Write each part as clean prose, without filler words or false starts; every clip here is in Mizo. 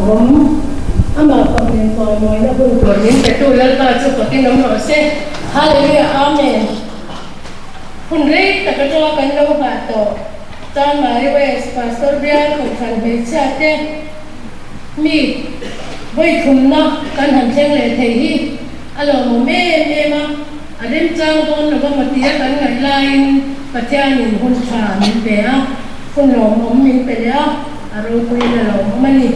lawmawm. Amah fak leh chawimawina hun tur min petu Lalpa chu fakin awm rawh se. Hallelujah Amen. Hun rei tak atanga kan lo nghah tawh Chanmari West Pastor Bial Kohhran hmeichhia te mi vawithumna kan han thleng leh thei hi a lawmawm em em a, a remchang dawn lova matia kan ngaih laiin Pathianin hun tha min pe a, hun lawmawm min pe leh a, a ropuiin a lawmawm a ni.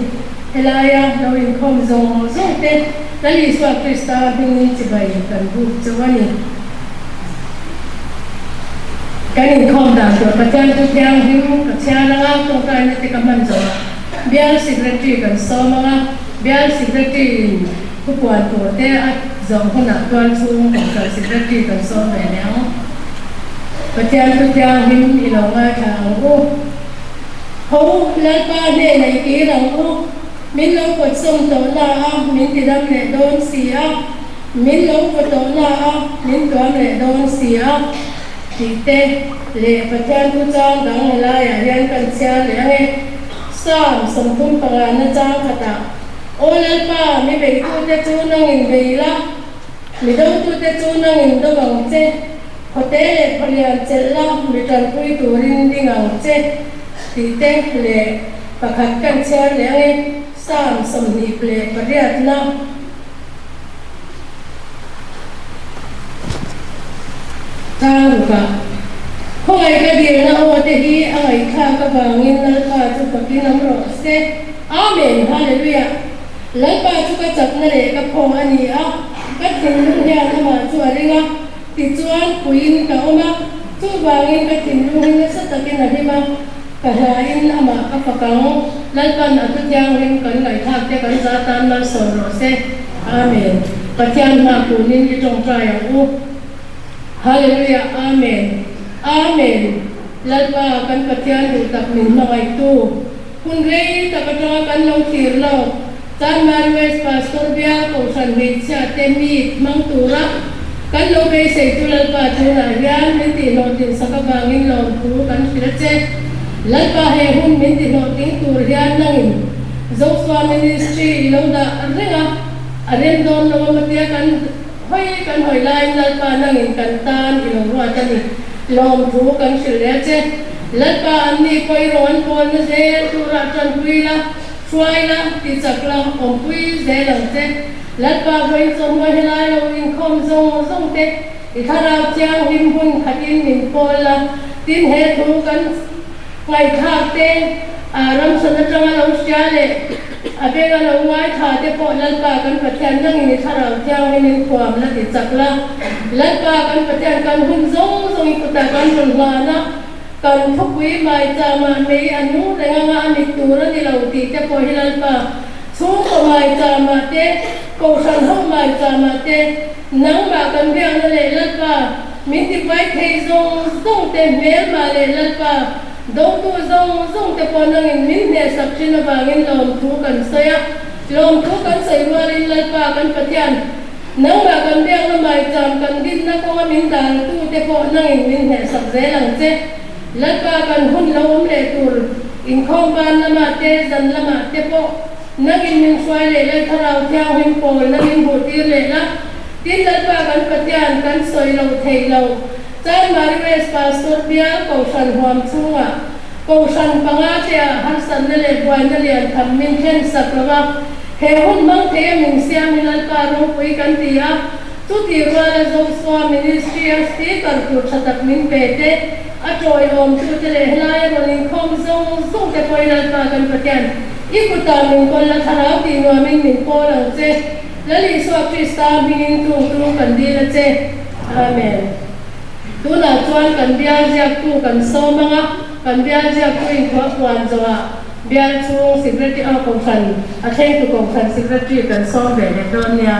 Helaia lo inkhawm zawng zawng te Lal Isua Krista hmingin chibai kan buk chauh a ni. Kan inkhawm dan tur Pathian thu thianghlim ka chhiar anga tawngtaina te ka hman zawh ah Bial Secretary kan sawm anga Bial Secretary in thupuan tur te a zawh hunah tual chhung Kohhran Secretary kan sawm ve leh ang. Pathian thu thianghlim i lo ngaithla ang u. Ho Lalpa hnenah i kir ang u. Min lo kawtsawm tawh na a, min ti dam leh dawn si a. Min lo vaw tawh na a, min tuam leh dawn si a. Tih te leh Pathian thu chang dang helaiah hian kan chhiar leh ang e. Psalm 35 na chang khatah, Aw Lalpa, mi beitute chu nangin bei la, mi dotute chu nangin do ang che, khawte leh khawlian chelh la, mi tanpui turin ding ang che, tih te leh pakhat kan chhiar leh ang e. Psalm 28 na. Tlangruka khawngaih ka dilna aw te hi a ngaihthlak avangin Lalpa chu fakin awm rawh se. Amen! Hallelujah! Lalpa chu ka chakna leh ka phaw a ni a, ka thinlung hian amah chu a ring a, tichuan puiin ka awm a, chuvangin ka thinlung hi nasa takin a hlim a, ka hlain amah ka fak ang. Lalpan a thu thianghlim kan ngaihthlak te kan za tan malsawm rawh se. Amen. Pathian hma kunin i tawngtai ang u. Hallelujah Amen. Amen. Lalpa kan Pathian duh tak min hmangaihtu. Hun rei tak atanga kan lo thlir lo. Chanmari West Pastor Bial Kohhran hmeichhia te meet hmang tura kan lo beisei chu Lalpa tunah hian min tihhlawhtlin sak avangin lawmthu kan hrilh a che. Lalpa he hun min tihhlawhtling tur hian nangin Zofa Ministry i lo dah reng a, a rem dawn lo a matia kan hawi kan hawi laiin Lalpa nangin kan tan i lo ruat a ni. Lawmthu kan hrilh leh a che. Lalpa an ni pawh i rawn pawlna zel turah tanpui la, hruai la, tichak la, awmpui zel ang che. Lalpa vawiin chawhmawih helai lo inkhawm zawng zawng te i thlarau thianghlim hun khatin min pawl la, tin he thu kan Ngaihthlak te, a ramsan atanga lo hria leh a benga lo ngaithla te pawh Lalpa kan Pathian nangin i thlarau thianghlim in thuam la ti chak la. Lalpa kan Pathian kan hun zawng zawng i kutah kan rawn hlan a, kan thupui maicham ah mei a nung reng anga a mit tur a ni lo tih te pawh hi Lalpa chhungkaw maicham ah te, kohhran ho maicham ah te, nangmah kan biakna leh Lalpa Min tipai thei zawng zawng te hmelma leh Lalpa dotu zawng zawng te pawh nangin min hnehsak thin avangin lawmthu kan sawi a. Lawmthu kan sawi rualin Lalpa kan Pathian, nangmah kan biakna maicham kan dinna kawnga min daltu te pawh nangin min hnehsak zel ang che. Lalpa kan hun lo awm leh tur inkhawm ban lamah te zan lamah te pawh nangin min hruai leh Lal Thlarau Thianghlim pawlna min hmuhtir leh la. Tin Lalpa kan Pathian kan sawi lo thei lo. Chanmari West Pastor bial Kohhran huam chhungah Kohhran panga te ah harsatna leh buaina lian tham min thlen sak lo a, he hun hmang thei a min siam hi Lalpa ropui kan ti a, chuti ruala Zosua Ministry a speaker tur tha tak min pe te, a tawiawm tu te leh helai a rawn inkhawm zawng zawng te pawhin Lalpa kan Pathian i kutah min kawl la thlarau tih nuamin min pawl ang che. Lal Isua Krista hmingin tung tung kan dil a che. Amen. Tunah chuan kan bial ziaktu kan sawm ang a, kan bial ziaktu in thu a puan zawhah bial chhung Secretary a Kohhran a thlengtu Kohhran Secretary kan sawm ve leh dawn nia.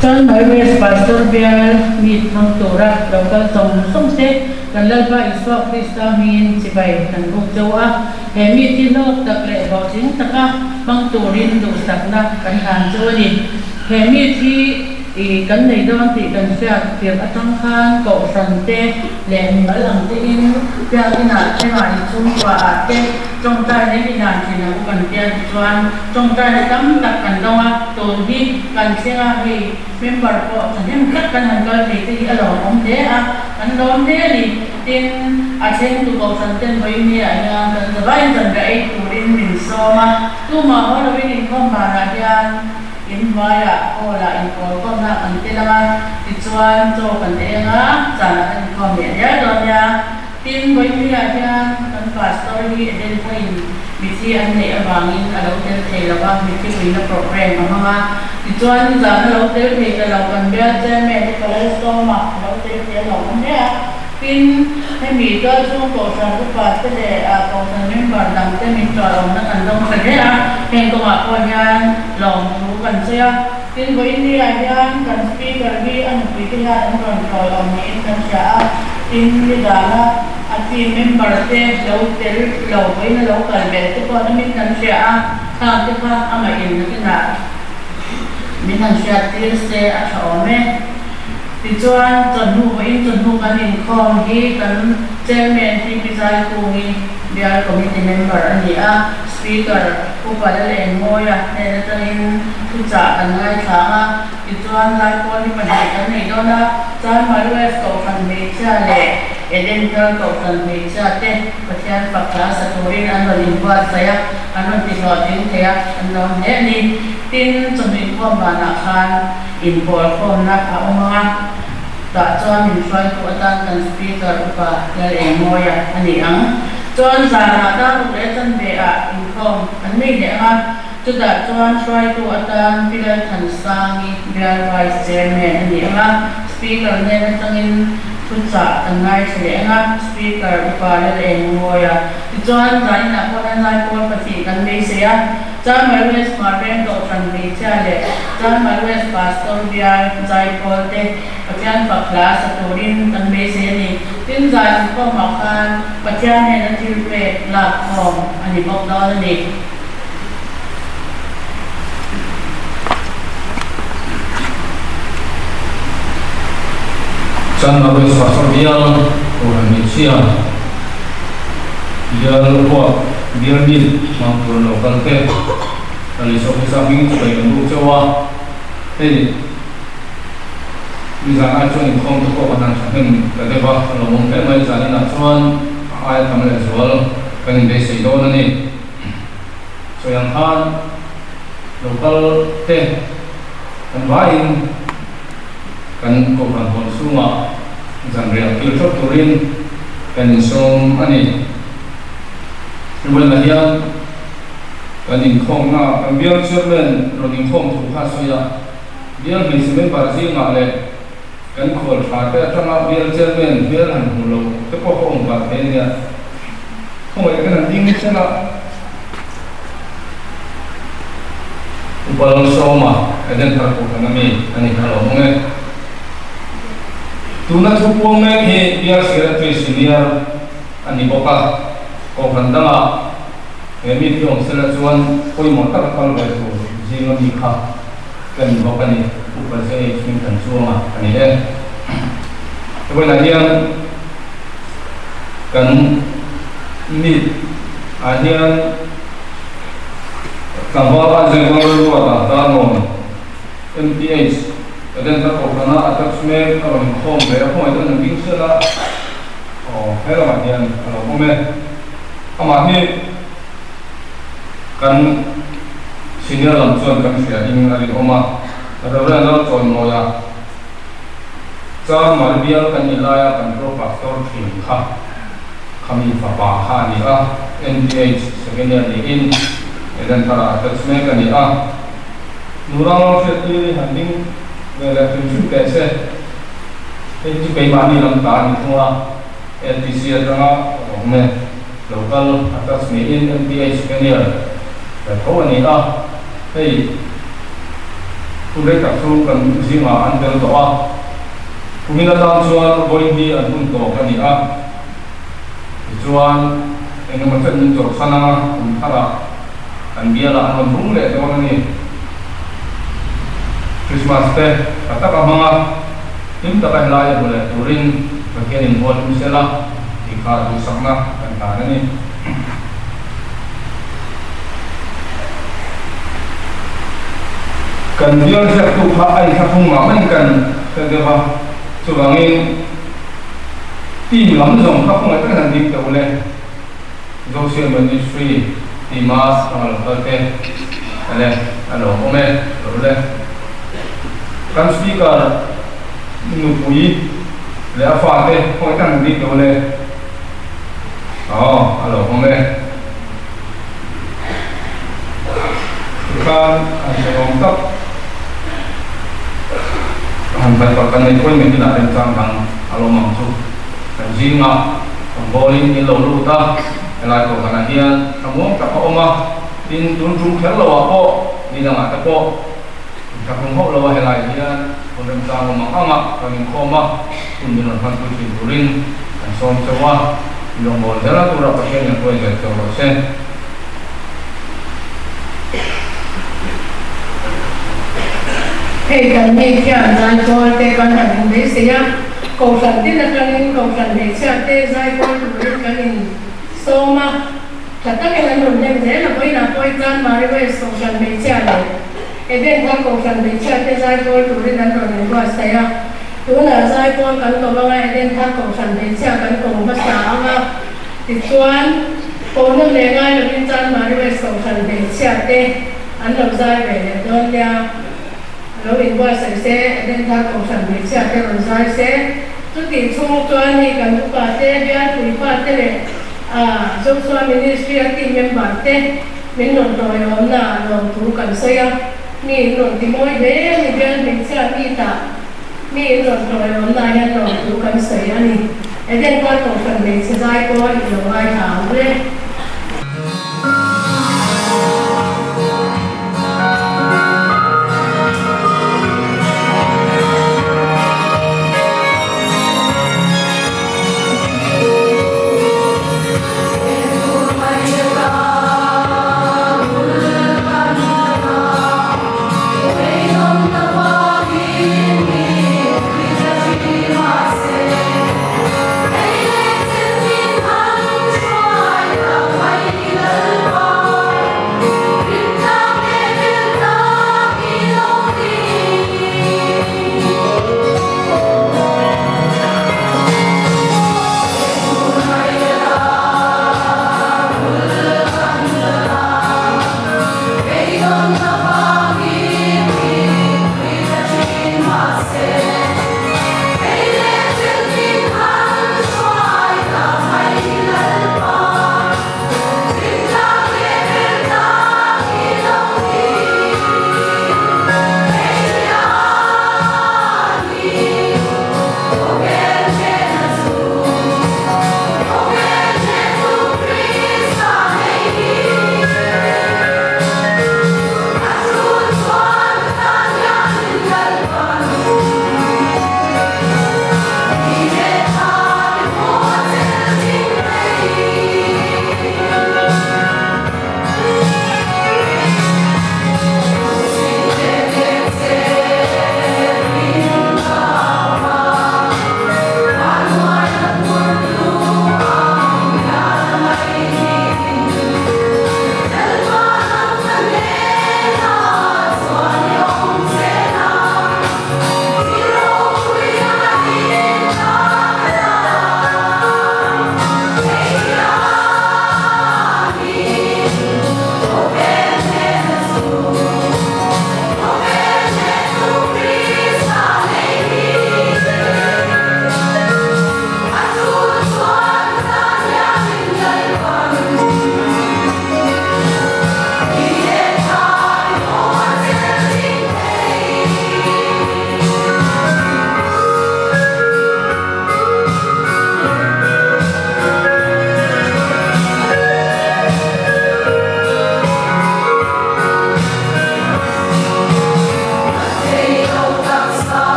Chuan Mai West Pastor bial meet hmang tura lo kal zawng zawng se, kan Lalpa Isua Krista hmingin chibai kan buk cheu a. He mi thi hlawk tak leh hlawhtling taka hmang turin duhsakna kan hlan chu a ni. He mi thi I kan nei dawn tih kan hriat tirh atang khan kohhran te leh mimal ang tein biakinah te mahni chhungkua ah te tawngtai leh i dan thin ang u kan tia tichuan tawngtaina tam tak kan dawng a, tun hi kan thleng a, hei member pawh thahnem tak kan han kal thei te hi a lawmawm hle a, kan lawm hle a ni. Tin, a thlengtu kohhran ten vawinia hian kan zavaiin zanriah ei turin min sawm a, tumah haw lovin inkhawm banah hian In hnuaiah hall-ah inpawlkhawmna kan tel ang a, tichuan chaw kan ei ang a, zanah kan inkhawm leh dial dawn nia. Tin, Vawipuiah hian kan pastor hi Eden pawhin mithi an neih avangin a lo tel thei lo va, mithi puina programme a hmang a. Tichuan nizan a lo tel thei ta lo, kan bial chairman Upa Lalsawma a lo tel thei a lo awm hle a. Tin, hemi tual chhung Kohhran upa te leh Kohhran member dang te min tualawmna kan dawng tha hle a, heng kawngah pawh hian lawmthu kan sawi a. Tin, vawiinni-ah hian kan Speaker hi a nupui te hian an rawn tualawm niin kan hria a, tin, nizana a team member te lo tel lo vawiin a lo kal belh te pawh an awmin kan hria a, khang te kha amah in nakinah min han hriattir se a tha awm e. Tichuan, chawhnu vawiin chawhnu kan inkhawm hi kan Chairman hi Pi Zaikungi Bial Committee Member a ni a, Speaker Upa Lalengmawia hnen atangin thuchah kan ngaithla ang a, tichuan Laipawl hi pahnih kan nei dawn a, Chanmari West Kohhran Hmeichhia leh Eden Thar Kohhran Hmeichhia te Pathian fak hla sa turin an rawn inbuatsaih a, an rawn tihlawhtling thei a, an lawm hle a ni. Tin, chawhnu inkhawm banah khan Inpawlkhawmna a awm ang a, tah chuan min hruaitu atan kan Speaker Upa Lalengmawia a ni ang. Chuan zanah daruk leh chanve ah inkhawm an nei leh ang a, chutah chuan hruaitu atan Pi Lalthansangi Bial Vice Chairman a ni ang a, Speaker hnen atangin thuchah kan ngaithla leh ang a, Speaker Upa Lalengmawia. Tichuan zaninah pawh hian Zaipawl pahnih kan beisei a. Chanmai West Hmarveng Kohhran Hmeichhia leh Chanmai West Pastor Bial Zaipawl te Pathian fak hla sa turin kan beisei a ni. Tin, zai inkhawmah khan Pathian hnena thil pek lak khawm a ni bawk dawn a ni. Chanmai West Pastor Bial Kohhran Hmeichhia Bial huap Bial mi hmang tur lo kal te ka lei sawk nasa hming sawi kan buk chauh a, hei nizan ai chuan inkhawm te pawh kan han thahnem ta deuh a, ka lawmawm hle mai, zaninah chuan a aia tam leh zual kan inbeisei dawn a ni. Sawi ang khan lo kal te kan vaiin kan kohhran hawn chhungah zanriah kil theuh turin kan insawm a ni. Hruaina hian kan inkhawmna kan bial chairman rawn inkhawm thu kha a sawi a, bial hmeichhe member zingah leh kan khual tha te atanga bial chairman hmel han hmu lo te pawh ka awm pah thei a nia. Khawngaih kan han ding thleng a. Upa Lalsawma, Eden thar kohhran ami a ni kha lo awm e. Tuna thu puang mek hi bial secretary senior a ni bawk a, kohhran dangah he mi thi awm sela chuan pawimawh taka kal ve tur zinga mi kha ka ni bawk a ni, Upa JH Hmingthanchuanga a ni e. Vawiinah hian kan meet ah hian tlangval Aizawl Lalruata Darlawn MPH Eden-a kohhrana attach mek a rawn inkhawm ve a, khawngaih chuan an ding sela. Aw, he lamah hian a lo awm e. Amah hi kan senior lam chuan kan hria in a rinawm a, Reverend Lalchawnmawia Char Mari bial kan ni laia kan pro pastor thin kha khami fapa kha a ni a, NPH second year niin Eden tharah a touch mek a ni a. Nurang hriattir hi han ding ve leh hrim hrim teh se. Hei hi chu keimahni lam ta a ni thung a, LTC atanga awm e, local attach niin MPH second year ve tho a ni a, hei hun rei tak chu kan zingah an tel tawh a, kumin atan chuan vawiin hi an hun tawk a ni a, tichuan engemaw chen min chawlhsan anga kum tharah kan bialah an rawn bung leh dawn a ni. Christmas te tha taka hmang a, hlim taka helai a hmu leh turin Pathianin hual hlim sela tih kha duhsakna kan hlan a ni. Kan bial ziaktu kha a inthlahrung mah maiin kan hre deuh a, chuvangin team lam zawng kha khawngaih takin han ding teh u le. Zosial Ministry team a hmang lo kal te le a lo awm e, lo le. Kan Speaker nupui leh a fate khawngaih takin han ding teh u le. Aw, a lo awm e. Tikhan an hrehawm tak han hnaih pah kan nei pawhin Mehila remchang dang a lawm ang chu. Kan zingah kan bawlin in lo lut a, helai kohhranah hian thlamuang tak a awm a, tin tun tum kher loah pawh ni dangah te pawh inthlahrung hauh lo a helai hian hun remchang awm ang anga kan inkhawm a, hun min rawn hmanpui thin turin kan sawm cheu a, in rawngbâwl zel a tura Pathian in hruai zel cheu rawh se. Hei kan mi khian zaipawl te kan han inbeisei a, Kohhran tin atangin Kohhran hmeichhia te zaipawl turin kan in sawm a, tha takin an rawn hnem zel a, vawiinah pawh i Chanmari West Kohhran hmeichhia leh Eden kha Kohhran hmeichhia te zaipawl turin an rawn inbuatsaih a, tunah zaipawl kan ko anga Eden kha Kohhran hmeichhia kan ko hmasa anga tichuan kohna leh ngai lovin Chanmari West Kohhran hmeichhia te an lo zai ve leh dawn nia. Lo inbuatsaih se, Edenthar Kohhran hmeichhia te rawn zai se. Chutih chhung chuan hei kan upa te, bialpui pa te leh Joshua Ministry a team member te min rawn tawiawmna ah lawmthu kan sawi a. Mi in rawn ti mawi hle a ni, bial hmeichhia mi tah mi in rawn tawiawmna ah hian lawmthu kan sawi a ni. Edenthar Kohhran hmeichhe zai pawh i lo ngaithla ang le.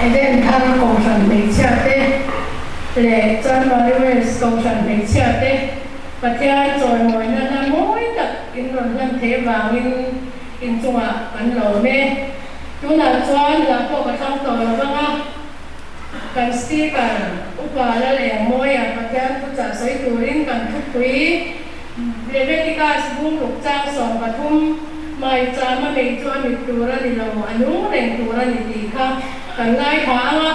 Eden Thar Kohhran Hmeichhia te leh Chanmari West Kohhran Hmeichhia te Pathian chawimawina hla mawi tak in rawn hlan thei avangin in chungah kan lawm e. Tunah chuan hla pawh ka thlang tawh lo vang a, kan Speaker Upa Lalengmawia Pathian thuchah sawi turin kan thupui Leviticus bungruk chang 13 Maicham a mei chu a mit tur a ni lo, a nung reng tur a ni tih kha kan ngaithla ang a.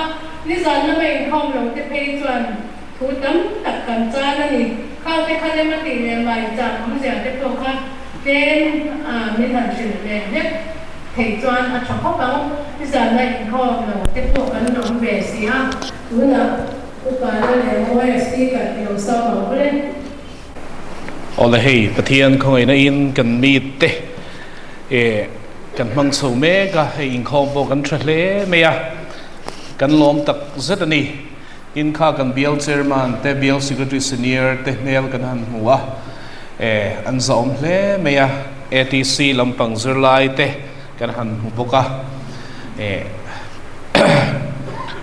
Nizan lama inkhawm lo te phei chuan thu tam tak kan chan a ni. Khang te kha lem a tih leh maicham awmzia te pawh kha tlem a min han hrilh leh hlek theih chuan a tha khawp ang. Nizan la inkhawm lo te pawh kan awm ve si a. Tunah Upa la leh Mawia speaker ti lo sawm ang u le. Awle hei Pathian khawngaihna in kan mite eh kan hmang chho mek a, hei inkhawm pawh kan tha hle mai a, kan lawm tak zet a ni. Tin kha kan bial chairman te, bial secretary senior te hmel kan han hmu a, eh an zahawm hle mai a, ATC lampang zirlai te kan han hmu bawk a, eh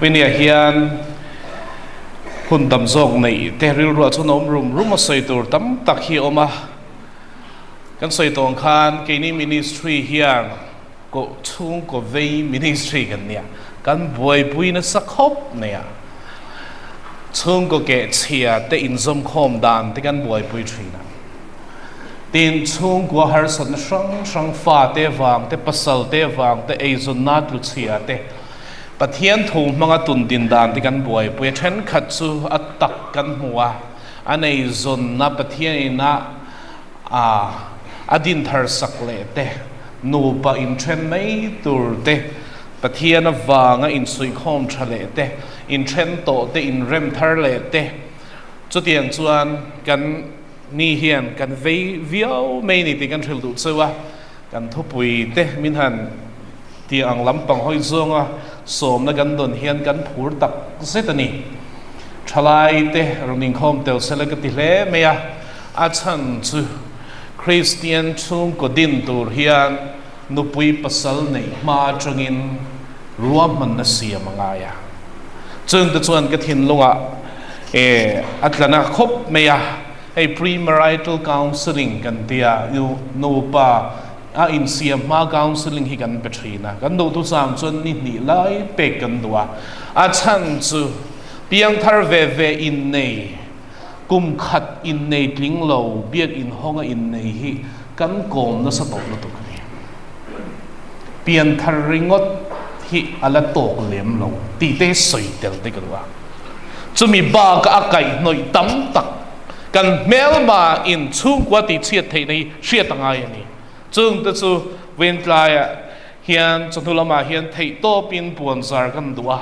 Winnie-a hian. Hun tam zawk neih te rilruah chuan a awm rum rum a sawi tur tam tak hi a awm a. Kan sawi tawng khan keini ministry hian koh chhungkaw vei ministry kan nia, kan buaipui nasa khawp mai a. Chhungkaw keh chhia te inzawmkhawm dan te kan buaipui thin a. Tin, chhungkua harsatna hrang hrang fa te vang te, pasal te vang te, eizawnna tlu chhia te, Pathian thu hmanga tun din dan te kan buaipui a, thenkhat chu a tak kan hmu a, a nei zawnna Pathian ina a a din thar sak leh te, nupa inthen mai tur te, Pathian avanga insuihkhawm tha leh te, inthen tawh te inrem thar leh te, chutiang chuan kan ni hian kan vei viau mai ni tih kan hrilh duh cheu a, kan thupui te min han. Tih ang lampang hawi zawnga sawmna kan dawn hian kan phur tak zet a ni. Thalai te rawn inkhawm tel sela ka ti hle mai a, a chhan chu Kristian chhungkaw din tur hian nupui pasal neih hma atangin ruahmanna siam a ngai a. Chungte chuan ka thinlungah e a tla na khawp mai a, hei pre-marital counselling kan tia nupa A insiam hma counselling hi kan pe thin a, kan duhtu chang chuan ni hnih lai pek kan duh a, a chhan chu piangthar ve ve innei, kum khat innei tling lo biak inhawnga innei hi kan kawm nasa tawh lutuk a ni. Pianthar ringawt hi a la tawk lem lo tih te sawi tel te ka duh a, chumi bakah a kaihhnawih tam tak Kan hmelma in chhungkua tih chhiat theihna hi hriat a ngai a ni. Chungte chu Ventlaiah hian chawhnu lamah hian theihtawpin puanzar kan duh a,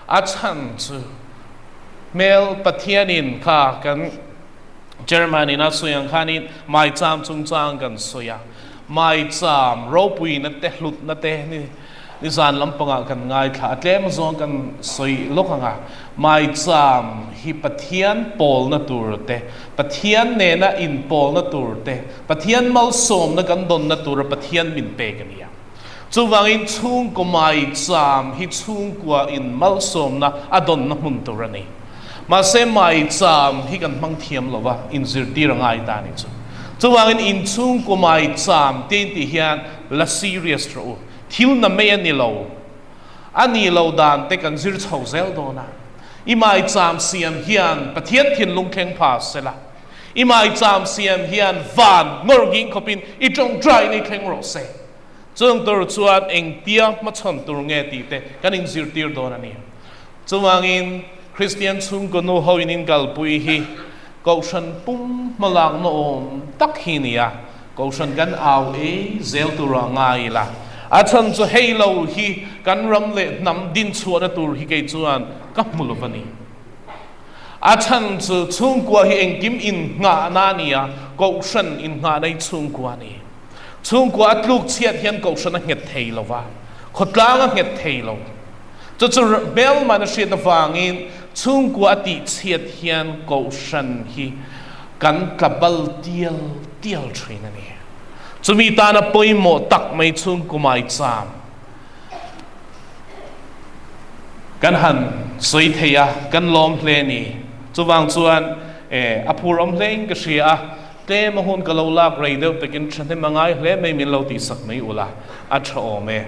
a chhan chu hmel Pathianin kha kan Chairman in a sawi ang khanin maicham chungchang kan sawi a, maicham ropuina te hlutna te ni Nizan lampangah kan ngaithla a, tlem zawng kan sawi lawk ang a, Maicham hi Pathian pawlna tur te, Pathian nena inpawlna tur te, Pathian malsawmna kan dawnna tura Pathian min pek a ni a. Chuvangin chhungkaw maicham hi chhungkua in malsawmna a dawnna hmun tur a ni. Mahse maicham hi kan hmang thiam lo va, inzirtir a ngai ta a ni chu. Chuvangin inchhungkaw maicham te intih hian la serious rawh u. Thil na mai a ni lo. A nih lo dan te kan zir chho zel dawn a. I maicham siam hian Pathian thinlung thleng pha sela. I maicham siam hian van ngawr nging khawpin i tawngtai nei thleng rawh se. Chung tur chuan engtia hmachhawn tur nge tih te kan inzirtir dawn a ni. Chuvangin Kristian chhungkaw nu ho in inkalpui hi Kohhran pum hmalakna awm tak hi ni a, Kohhran kan au ei zel tur ah ngai ila, a chhan chu hei lo hi kan ram leh hnam dinchhuahna tur hi kei chuan ka hmu lo va ni. A chhan chu chhungkua hi engkim innghahna a ni a, Kohhran innghahna hi chhungkua a ni. Chhungkua a tluk chhiat hian Kohhran a nghet thei lo va, khawtlang a nghet thei lo. Chu chu hmelman a hriat avangin chhungkua a tih chhiat hian Kohhran hi kan tla bal tial tial thin a ni. Chumi tana pawimawh tak mai chhungkua maicham. Kan han sawi thei a, kan lawm hle ni. Chuvang chuan e, a phur awm hlein ka hria a, tlem a hun ka lo lak rei deuh takin thahnem a ngai hle mai min lo tihsak mai ula, a tha awm e.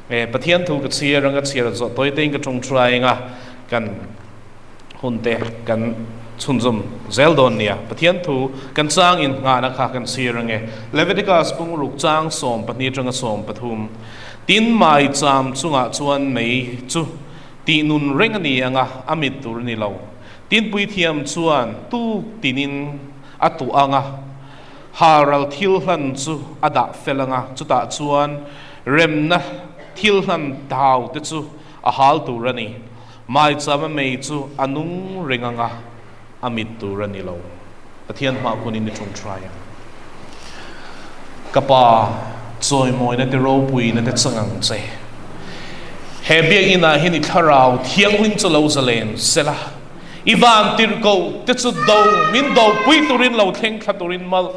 E, Pathian thu ka chhiar ang, ka chhiar zawh tawi tein ka tawngtai ang a, kan hun te kan chhunzawm zel dawn nia. Pathian thu kan chang in nghahna kha kan chhiar ang e. Leviticus pumruk chang 12 atanga 13. Tin, maicham chungah chuan mei chu tih nun reng a ni ang a, a mit tur a ni lo. Tin, puithiam chuan tuk tinin a tuah ang a, halral thil hlan chu a dah fel ang a, chutah chuan remna thil hlan thau te chu a hal tur a ni. Maicham a mei chu a nung reng ang a, a mit tur a ni lo. Pathian hmah kunin i ṭawngṭai ang. Ka Pa, chawimawina te ropuina te chang ang che. He biakinn ah hian i thlarau thianghlim chu lo zalen sela, i van tirhkoh te chu do min do pui turin lo thleng thla turin mal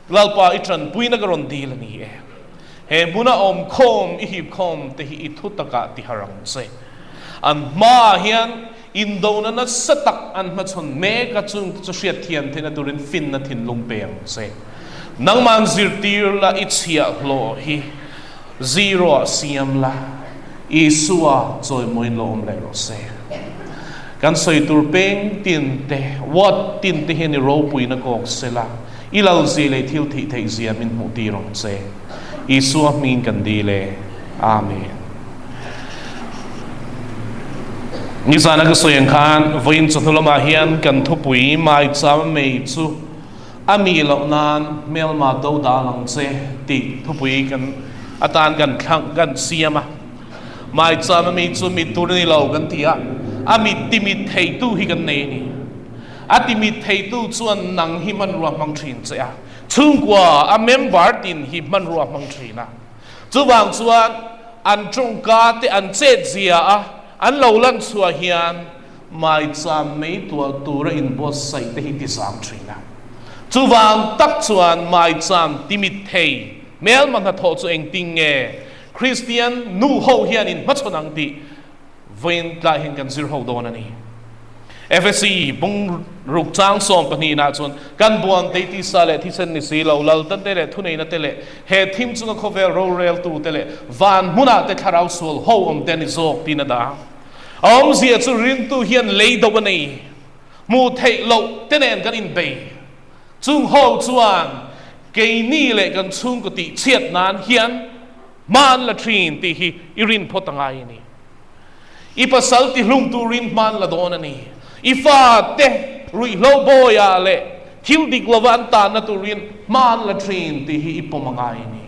Lalpa i ṭanpuina ka rawn dil a ni e. He hmuna awm khawm i hip khawm te hi i thu takah ti har ang che. An hmaah hian indona nasa tak an hmachhawn mek a, chung te chu hriatthiam theihna turin finna thinlung pe ang che. Nangmah zirtir la i chhiahhlawh hi zero ah siam la, Isua chawimawiin lo awm leh rawh se. Kan sawi tur peng tin te, ward tin te hian i ropuina kawk se la, i lalzia leh thil thih theih zia min hmuh tir ang che. Isua hmingin kan dil e. Amen. Nizana ka sawi ang khan vawiin chawhnu lamah hian kan thupui maicham mei chu a mi loh nan hmelma do dal ang che tih thupui kan atan kan thlang kan siam a. Maicham a mi chu mit tur a ni lo kan ti a, a mit timit theitu hi kan nei a ni. A timit theitu chuan nang hi hmanrua hmang thin che a, chhungkua a member tin hi hmanrua hmang thin a. Chuvang chuan an tawngka te an chet zia a, an lo lan chhuah hian maicham mei tuah tura inbuatsaih te hi ti zang thin a. Chuvang tak chuan maicham timit thei hmelma hnathawh chu engtin nge Kristian nu ho hian in hmachhawn ang tih vawiin tlai hian kan zir ho dawn a ni. Efesi bung ruk chang 12 nah chuan kan buan tei tisa leh thisen ni si lo, laltan te leh thuneina te leh he thim chunga khawvel roreltu te leh van hmunah te thlarau sual ho awm te a ni zawk tiin a dah. A awmzia chu rintu hian lei do a nei, hmuh theih loh te nen kan inbei. Chung ho chuan keini leh kan chhungkaw tih chhiat nan hian hma an la thin tih hi i rin phawt a ngai a ni. I pasal ti hlum turin hma an la dawn a ni. I fate ruihhlo bawiah leh thil dik lova an tanna turin hma an la thin tih hi i pawm a ngai a ni.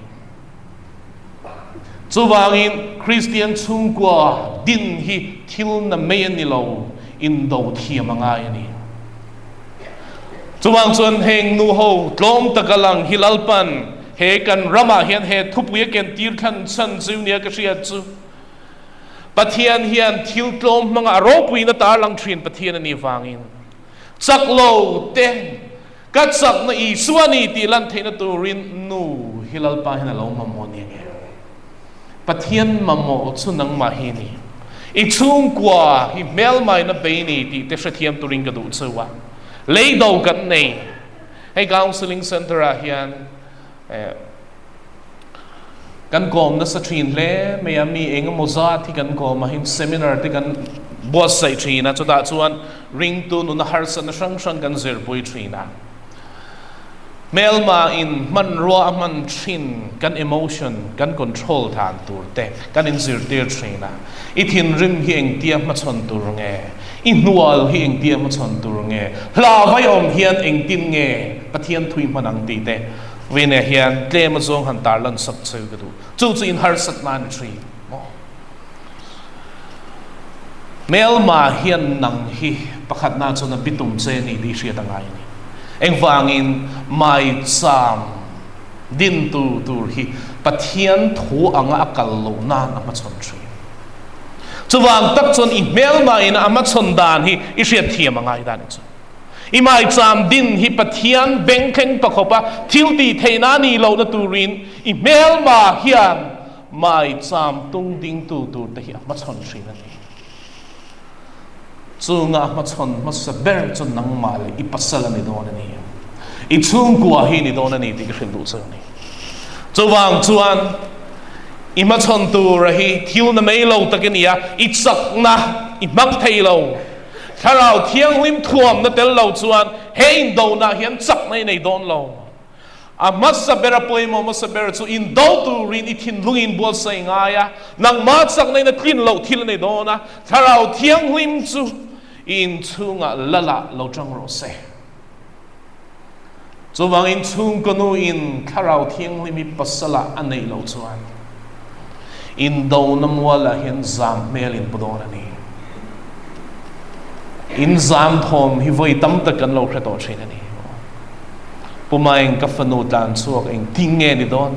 Chuvangin Kristian chhungkua din hi thil na mai a ni lo, indo thiam a ngai a ni. Chuvang chuan heng nu ho tlawm taka lang hi Lalpan he kan ramah hian he thupui a ken tir thlan chhan chu nia ka hriat chu. Pathian hian thil tlawm hmanga a ropuina tarlang thin Pathian a nih vangin chak lo te ka chakna Isua ni tih lan theihna turin nu hi Lalpa hian a lo mamawh nia nge. Pathian mamawh chu nangmah hi ni. I chhungkua hi hmelmaina bei ni tih te hrethiam turin ka duh cheu a. Lei do kan nei. Hei counselling centre ah hian eh kan kawm nasa thin hle mai a, mi eng emaw zat hi kan kawm a, heng seminar te kan buatsaih thin a, chutah chuan ringtu nuna harsatna hrang hrang kan zirpui thin a. Hmelma in hmanrua a hman thin kan emotion kan control dan tur te kan inzirtir thin a, i thinrim hi engtia hmachhawn tur nge, i hnual hi engtia hmachhawn tur nge, hla vai awm hian engtin nge Pathian thui hman ang tih te Vine hian tlem azawng han tarlan sak cheu ka duh. Chu chu in harsat na a ni thin maw? Hmelma hian nang hi pakhatna chuan a bitum che ni tih hriat a ngai a ni. Engvangin maicham dintu tur hi Pathian thu anga a kal loh nan a hmachhawn thin. Chuvang tak chuan i hmelma in a hmachhawn dan hi i hriatthiam a ngai dan chu. I maicham din hi Pathian bengthleng pa khawpa thil tih theihna a nih lohna turin i hmelma hian maicham tung dingtu turte hi a hmachhawn thin a ni. Chunga hmachhawn hmasa ber chu nangmah leh i pasal a ni dawn a ni. I chhungkua hi ni dawn a ni tih ka hrilh duh chu a ni. Chuvang chuan i hmachhawn tura hi thil na mai lo tak i ni a, i chakna i hmang thei lo. Thlarau Thianghlim thuamna tel lo chuan he indonah hian chakna i nei dawn lo. A hmasa ber a pawimawh hmasa ber chu indo turin i thinlungin buatsaih ngai a, nangmah chakna in a tlin loh thil a nei dawn a, Thlarau Thianghlim chu i inchhungah lalah lo tang rawh se. Chuvangin chhungkaw nu in Thlarau Thianghlim i pasalah a neih loh chuan indona mualah hian zam hmel in pu dawn a ni. In zam thawm hi vawi tam tak kan lo hre tawh thin a ni. Pu Maeng ka fanu tlan chhuak engtin nge ni dawn?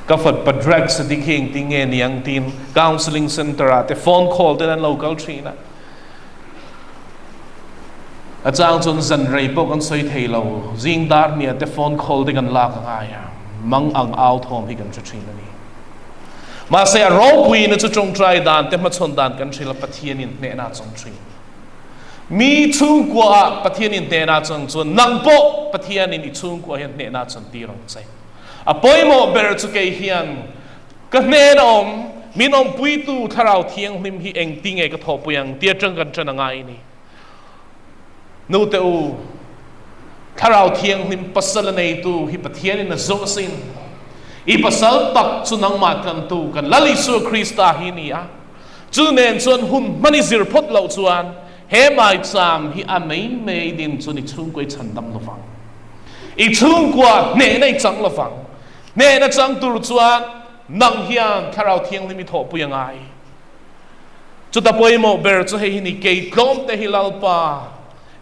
Ka fapa drugs addict hi engtin nge ni ang tiin counselling centre ah te phone call ten an lo kal thin a. A chang chuan zan rei pawh kan sawi thei lo, zing dar hniah te phone call te kan lak a ngai a, mang ang au thawm hi kan hre thin a ni. Mahse a ropuina chu tawngtai dan te hmachhawn dan kan hrilh a, Pathianin hnehna a chawng thin. Mi chhungkua ah Pathianin hnehna a chawng chuan nang pawh Pathianin i chhungkua hian hnehna a chawn tir ang che. A pawimawh ber chu kei hian Ka hnen a awm, min awmpuitu Thlarau Thianghlim hi engti nge ka thawhpui ang tih atang kan ṭan a ngai ni. Nute u, Thlarau Thianghlim pasal a neitu hi Pathianin a zawh asin. I pasal tak chu nangmah tlantu kan Lal Isua Krista hi ni a. Chu nen chuan hun hman i zir phawt loh chuan he maicham hi a mei mei din chuan i chhungkua i chhandam lovang. I chhungkua hnehna i chang lovang. Hnehna chang tur chuan nang hian Thlarau Thianghlim i thawhpui a ngai. Chuta pawimawh ber chu hei hi ni, kei tlawm te hi Lalpa,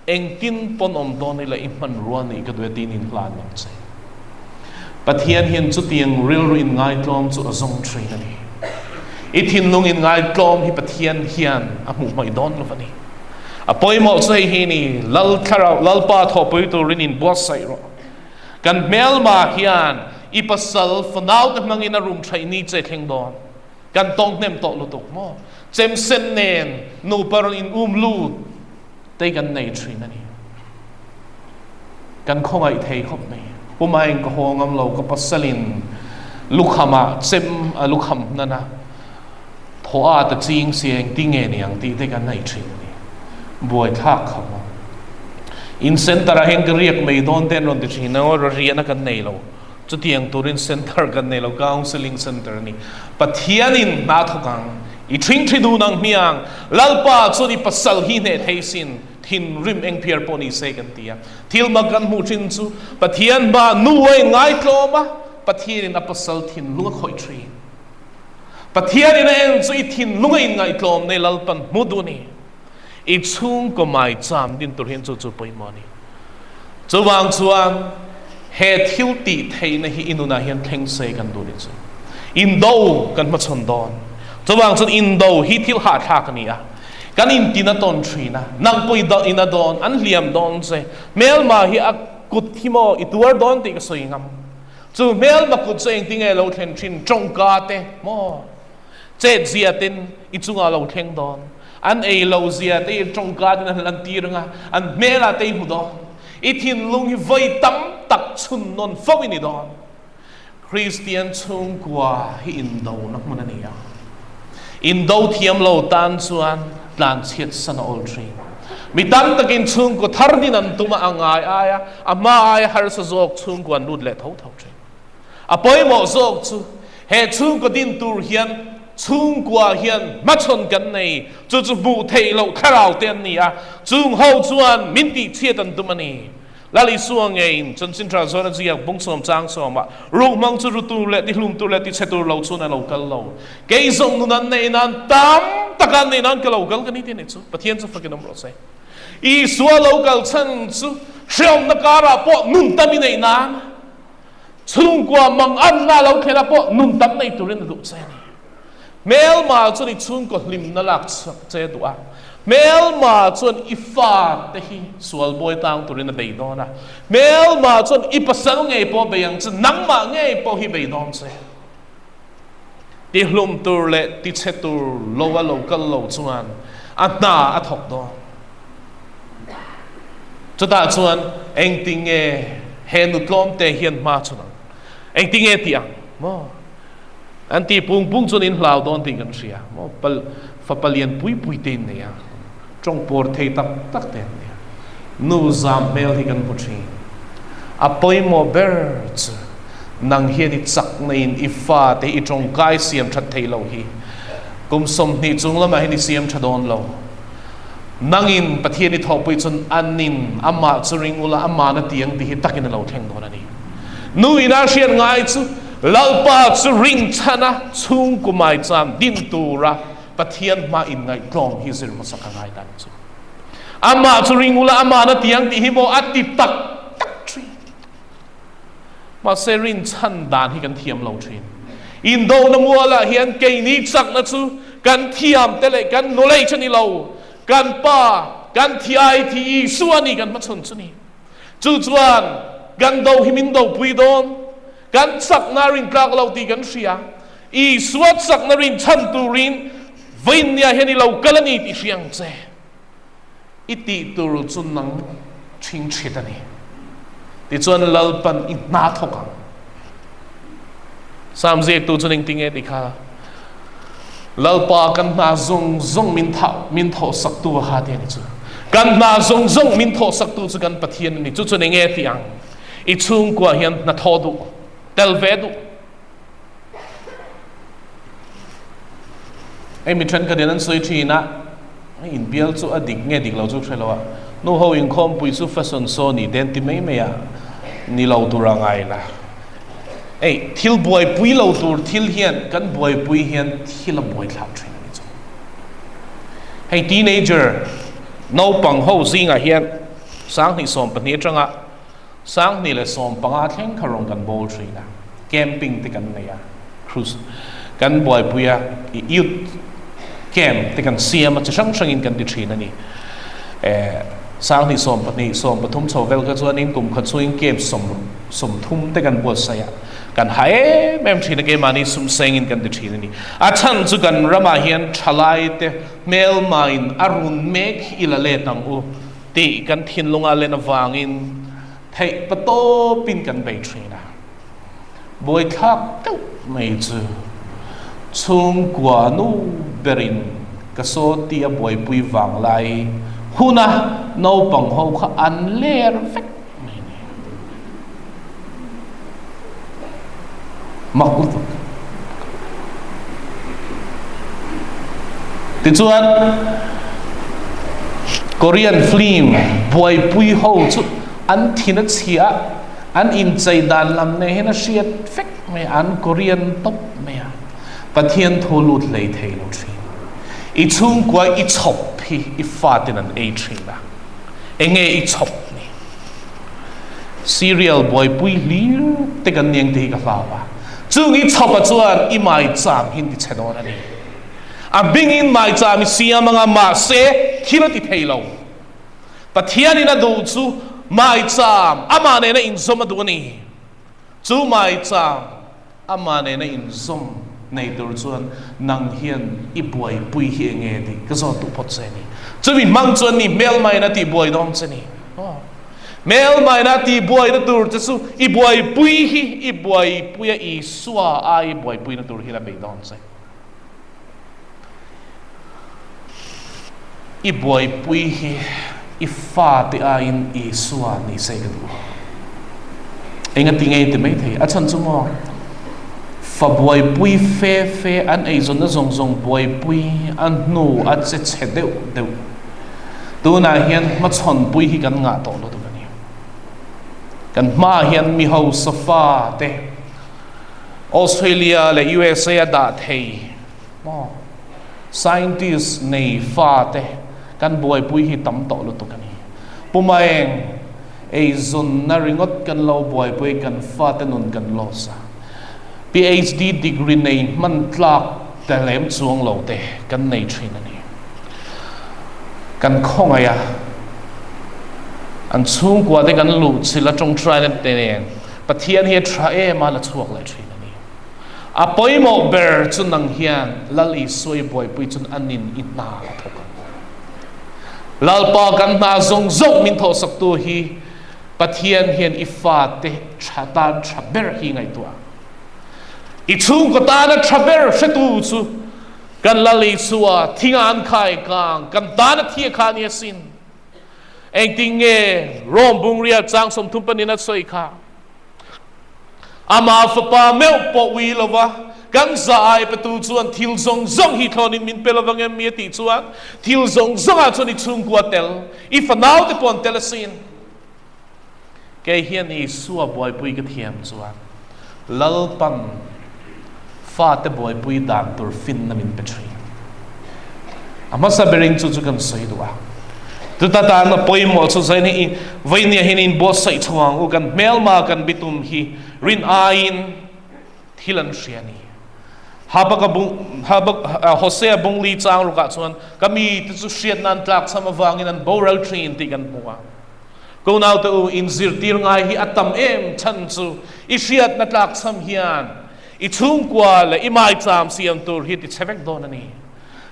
engtin pawn awm dawn ila i hmanrua nih ka duh e tiin inhlan ang che. Pathian hian chutiang rilru inngaitlawm chu a zawng thin a ni. I thinlung inngaitlawm hi Pathian hian a hmuh hmaih dawn lo va ni. A pawimawh chu hei hi ni, Lal Thlarau, Lalpa thawhpui turin inbuatsaih rawh. Kan hmelma hian i pasal fanaute hmangin a rum thaih ni che thleng dawn. Kan tawng hnem tawh lutuk maw? Chem sen nen nupa rawn in um lut te kan nei thin a ni. Kan khawngaih thei khawp mai. Pumain ka haw ngam lo, ka pasalin lukham ah chem a lukham hnan a, thaw a ta ching si engti nge ni ang tih te kan nei thin a ni. Buaithlak kha maw. In center ah hian ka riak mai dawn te an rawn ti thin a, aw riahna kan nei lo. Chutiang turin center kan nei lo, counselling center a ni. Pathianin hna thawk ang, i thing thi dun ang hmiang, Lalpa chuan i pasal hi hneh thei sin, thinrim eng phiar pawh ni se kan ti a. Thil mak kan hmuh thin chu Pathian hma nu a inngaitlawm a, Pathianin a pasal thinlung a khawih thin. Pathianin a en chu i thinlung a inngaihtlawm nei Lalpan hmu duh a ni. I chhungkaw maicham din tur hian chu chu pawimawh a ni. Chuvang chuan he thil tih theihna hi i nunah hian thleng se kan duh ni chu. Indo kan hmachhawn dawn. Chuvang chuan indo hi thil hahthlak a ni a. Kan intin a tawn thin a, nang pawh i in a dawn, an hliam dawn che. Hmelma hi a kut hi maw i tuar dawn tih ka sawi ngam. Chu hmelma kut chu engtinge lo thlen thin tawngka te maw chet zia ten i chungah lo thleng dawn. An ei lo zia te i tawngka ten an lan tir anga an hmelah te i hmu dawn. I thinlung hi vawi tam tak chhun nawn fo i ni dawn. Kristian chhungkua hi indona hmun a ni a. Indo thiam lo tan chuan tlanchhiat san a awl thin. Mi tam takin chhungkaw thar din an tum a, a ngai aia a hma aia harsa zawk chhungkua an lut leh tho tho thin. A pawimawh zawk chu he chhungkaw din tur hian chhungkua hian hmachhawn kan nei, chu chu hmuh theih loh thlarau te an ni a, chung ho chuan min tihchhiat an tum a ni. Lal Isua ngeiin chanchin tha zawn a ziak bung sawm chang sawmah, Ruhmang chu ru tur leh tihlum tur leh tichhe tur lo chuan a lo kal lo. Kei zawng nun an neih nan tam taka an neih nan ka lo kal ka ni tih a nih chu. Pathian chu fakin awm rawh se. Isua lo kal chhan chu hreawmna karah pawh nun tam i neih nan, chhungkua manganna lo thlenah pawh nun tam nei turin a duh che a ni. Hmelma chuan i chhungkaw hlimna lak chhuak che a duh a. Hmelma chuan i fate hi sual bawi tang turin a bei dawn a. Hmelma chuan i pasal ngei pawh bei ang che, nangmah ngei pawh hi bei dawn che. Tihlum tur leh tichhe tur lo a lo kal lo chuan A hna a thawk dawn. Chutah chuan engtinge he nu tlawmte hian hma chhun ang? Engtinge tih ang maw? An ti pung pung chuan in hlau dawn tih kan hria maw? Pal fapa lian pui pui te in nei a, tawng pawr thei tak tak te an nei a. Nu zam hmel hi kan hmu thin. A pawimawh ber chu nang hian i chakna in i fate i tawngkai siam that theih loh hi kum 20 chung lamah hian i siam tha dawn lo. Nangin Pathian i thawhpui chuan anin amah chu ring ula amahna ti ang tih hi takin a lo thleng dawn a ni. Nu ina hriat ngai chu Lalpa chu ring chhana chhungkaw maicham din tura Pathian hma inngaihtlawm hi zir hmasa ka ngai dan chu. Amah chu ring ula amahna ti ang tih hi maw a ti tak tak thin. Mahse rin chhan dan hi kan thiam lo thin. Indona mualah hian keini chakna chu kan thiam te leh kan knowledge a ni lo, kan pa, kan thi ai thi Isua ni kan hmachhawn chu ni. Chu chuan kan do hi min dopui dawn, kan chakna a rintlak lo tih kan hria. Isua chakna rin chhan turin vawiinnia hian i lo kal a ni tih hria ang che. I tih tur chu nang ṭhingṭhit a ni. Tichuan Lalpan i hna thawk ang. Sam ziaktu chuan engtinge ti kha? Lalpa kan hna zawng zawng min thah min thawhsaktu a ha ti a ni chu. Kan hna zawng zawng min thawhsaktu chu kan Pathian a ni. Chu chuan enge ti ang? I chhungkua hian hna thawh duh, tel ve duh. Hei mi thenkhat in an sawi thin a, hei inbial chu a dik nge dik lo chu hre lo a, nu ho inkhawmpui chu fashion show ni te an ti mai mai a, ni lo tur a ngai la. Hei thil buaipui lo tur thil hian kan buaipui hian thil a buaithlak thin a ni chu. Hei teenager naupang ho zingah hian 2012 atanga 2015 thleng kha rawn kan bawl thin a, camping te kan nei a, cruise kan buaipui a, youth camp te kan siam a, chi hrang hrangin kan ti thin a ni. Eh, 2012, 13 chho vel kha chuanin kum khat chhungin camp 30 te kan buatsaih a, kan ha em em thin a, keimahni sum sengin kan ti thin a ni. A chhan chu kan ramah hian thalai te hmelmain a run mek hi i la let ang u. Tih kan thinlunga len avangin theih patawpin kan bei thin a. Buaithlak deuh mai chu chhungkua nu berin ka saw tih a buaipui vang lai huna naupang ho kha an ler vek mai ni. Mak lutuk. Tichuan Korean film buaipui ho chu an thin a chhia a, an inchei dan lam nei hian a hriat vek mai a, an Korean tawp mai a, Pathian thu lut hlei thei lo thin. I chhungkua i chhawp hi i fatin an ei thin a, enge i chhawp ni? Cereal buaipui hlir te kan niang te hi ka hlau a, chung i chhawpa chuan i maicham hi an ti chhe dawn a ni. A hmingin maicham i siam anga mahse thil a ti thei lo. Pathianin a duh chu maicham amah nena inzawm a duh a ni. Chu maicham amah nena inzawm nei tur chuan nang hian i buaipui hi enge tih ka zawt duh phawt che a ni. Chumi hmang chuan ni hmelmain a tihbuai dawn che ni. Hmelmain a tihbuaina tur che chu i buaipui hi i buaipui a, Isua ai i buaipuina tur hian a bei dawn che. I buaipui hi i fate aiin Isua ni se ka duh. Engati nge ti mai thei? A chhan chu maw? Fa buaipui fe fe an eizawnna zawng zawng buaipui a hnu a che chhe deuh deuh. Tunah hian hmachhawnpui hi kan ngah tawh lutuk a ni. Kan hmaah hian mi hausa fa te Australia leh USA a dah thei maw? Scientist nei fa te kan buaipui hi tam tawh lutuk a ni. Pu Maeng, eizawnna ringawt kan lo buaipui kan fa te nun kan loss a. PhD degree nei hman tlak te lem chuang lo te kan nei thin a ni. Kan khawngaih a, an chhungkua te kan luhchilh a tawngtaina te nen Pathian hi a tha em a la chhuak leh thin a ni. A pawimawh ber chu nang hian Lal Isua i buaipui chuan a nin i hna a thawk ang. Lalpa kan hna zawng zawng min thawhsaktu hi Pathian hian i fate tha tan tha ber hi ngaihtuah. I chhungkaw tana tha ber hretu chu kan Lal Isua thinga an khai kang kan tana thi a kha a ni asin. Engtin nge Rome bungria chang 30 panin a sawi kha? Amah Fapa meuh pawh ui lova kan za ai petu chuan thil zawng zawng hi thlawnin min pe lovang em mi a tih chuan thil zawng zawngah chuan i chhungkua tel, i fanau te pawh an tel asin. Kei hian Isua buaipui ka thiam chuan Lalpan fate buaipui dan tur finna min pe thin. A hmasa berin chu chu kan sawi duh a. Chuta tan a pawimawh chu zain hi vawinia hian in buatsaih chho ang u, kan hmelma kan bitum hi rin aiin thil an hria a ni. Habaka bung Habak Hosea bungli chang rukah chuan ka mite chu hriatna an tlakchham avangin an boral thin tih kan hmu a. Ko naute u, in zirtir ngai hi a tam em chhan chu i hriatna tlakchham hian i chhungkua leh i maicham siam tur hi ti chhe vek dawn a ni.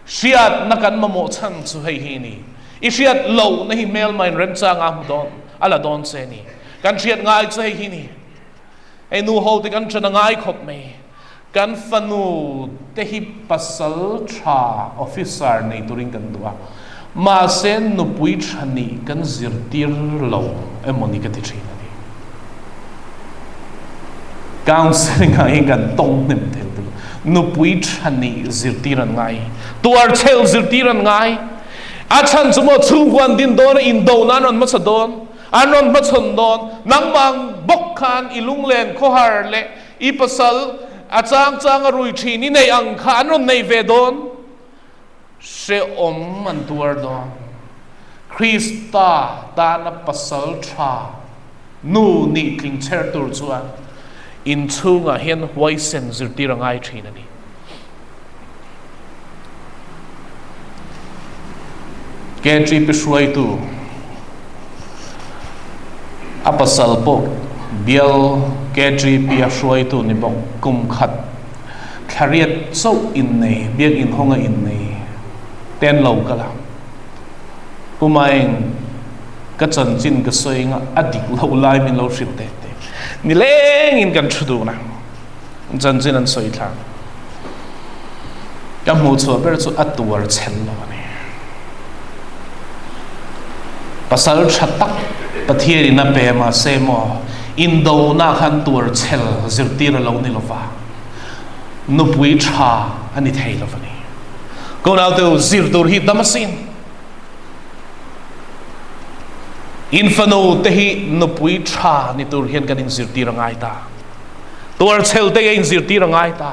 Hriatna kan mamawh chhan chu hei hi a ni. I hriat lohna hi hmelma in remchanga hmu dawn a la dawn che a ni. Kan hriat ngai chu hei hi a ni. Hei nu ho te kan ṭan a ngai khawp mai. Kan fanu te hi pasal tha officer nei turin kan duh a, mahse nupui tha nih kan zirtir lo emaw ni ka ti thin a ni. Counselling ah hian kan tawng hnem thei tur nupui tha nih zirtir an ngai, tuarchhel zirtir an ngai. A chhan chu maw chhungkua an din dawn a, indo nan an hmasa dawn, an rawn hmachhawn dawn, nangmah bawk khan i lunglen khawhar leh I pasal a chang chang a rui thin i neih ang kha an rawn nei ve dawn. Hrehawm an tuar dawn. Krista tana pasal tha nu nih tling chher tur chuan inchhungah hian huaisen zirtir a ngai thin a ni. KTP hruaitu a pasal pawh bial KTP a hruaitu ni bawk kum khat thlariat chauh innei biakinn hawnga innei ten lo kal a. Pu Maeng ka chanchin ka sawi anga a dik loh lai min lo hrilh teh teh. Nilengin kan thu dun a. Chanchin an sawi thlang. Ka hmuh chhuah ber chu a tuar chhel lo a ni. Pasal tha tak Pathian in a pe mahse maw indona khan tuar chhel zirtir a lo ni lova, nupui tha a ni thei lo a ni. Ko naute u, zir tur hi dam asin. In fanu te hi nupui tha ni tur hian kan inzirtir a ngai ta. Tuarchhel te in zirtir a ngai ta.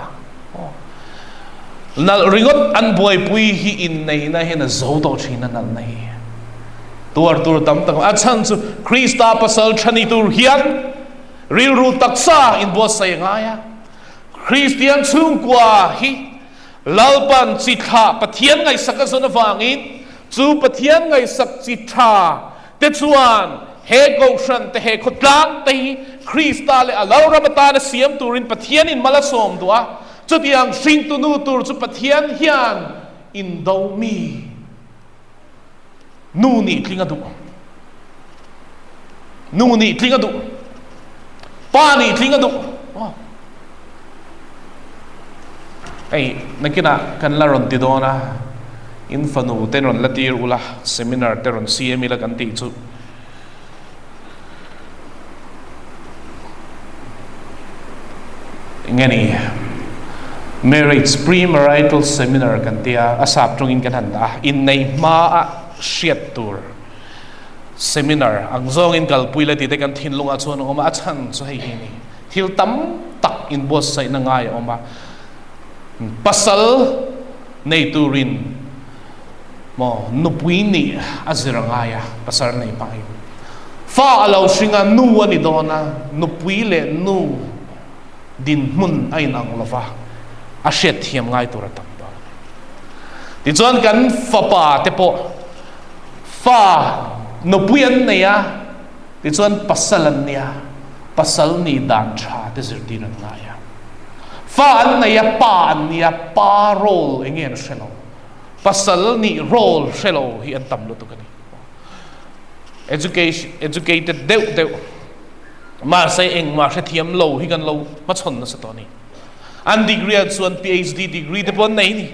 Nalh ringawt an buaipui hi inneihna hian a zo tawh thin a nalhna hi. Tuar tur tam tak a chhan chu Krista pasal tha ni tur hian rilru taksa inbuatsaih a ngai a. Kristian chhungkua hi Lalpan chi thlah Pathian ngaihsak a zawn avangin chu Pathian ngaihsak chi tha te chuan he kohhran te, he khawtlang te hi Krista leh a Lalram atana siam turin Pathianin mal a sawm duh a, chutiang hringtu nu tur chu Pathian hian indo mi nu nih tling a duh. Nu nih tling a duh. Pa nih tling a duh. Hei, nakinah kan la rawn ti dawn a, in fanu te rawn la tir ula, seminar te rawn siam ila kan tih chu. Enge ni, marriage pre-marital seminar kan tia, a sap tawngin kan han dah a, inneih hmaa hriat tur seminar ang zawngin kalpui la tih te kan thinlungah chuan a awm a, a chhan chu hei hi a ni. Thil tam tak inbuatsaihna ngai a awm a, pasal nei turin maw nupui nih a zir a ngai a, pasal nei pahin fa a lo hring a, nu a ni dawn a, nupui leh nu dinhmun a inang lo va, a hriatthiam ngai tur a tam dawn a ni. Tichuan kan fapa te pawh fa nupui an nei a, Tichuan pasal an nia, pasal nih dan tha te zirtir an ngai a. Fa an nei a, pa an nia, pa role eng nge an hre lo. Pasal nih role hre lo hi an tam lutuk a ni. Education educated deuh deuh mahse engmah hrethiam lo hi kan lo hmachhawn nasa tawh a ni. An degree ah chuan PhD degree te pawh an nei a ni.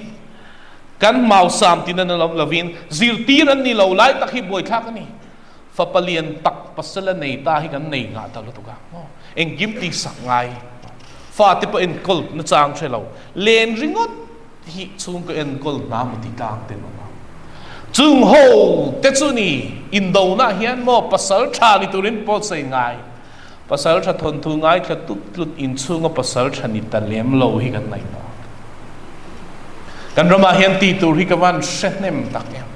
Kan mausam tina na lawm lovin zirtir an ni lo lai tak hi buaithlak a ni. Fapa lian tak pasal a nei ta hi kan nei ngah ta lutuk a maw. Engkim tihsak ngai fate pawh enkawl nachang hre lo len ringawt hi chhungkaw enkawl hna maw ti tlang te an awm a. Chung ho te chu ni indona hian maw pasal tha ni turin pawh sawi ngai. Pasal tha thawnthu ngaithla tut tlut inchhunga pasal tha ni ta lem lo hi kan ngaihtuah. Kan ramah hian tih tur hi ka van hre hnem tak em.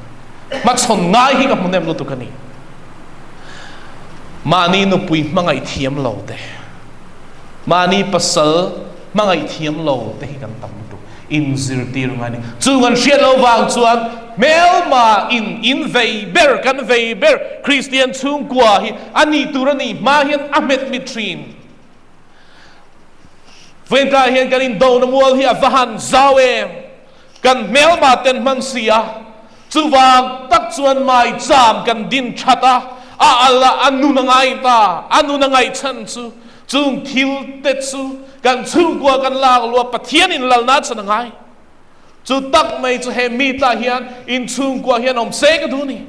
Hmachhawn ngai hi ka hmu hnem lutuk a ni. Mahni nupui hmangaih thiam lo te, mahni pasal hmangaih thiam lo te hi kan tam lutuk. Inzirtir ngai a ni. Chu kan hriat loh vang chuan hmelma in in vei ber, kan vei ber Kristian chhungkua hi a nih tur a nih hma hian a hmet mit thin. Vawiintlai hian kan indona mual hi a va han zau em! Kan hmelma ten hman si a, chuvang tak chuan maicham kan din that a, a al a, a nun a ngai ta, a nun a ngaihchan chu Chung thil te chu kan chhungkua kan lak lua Pathian in lalna chan a ngai. Chu tak mai chu he mi tah hian in chhungkua hian awm se ka duh ni.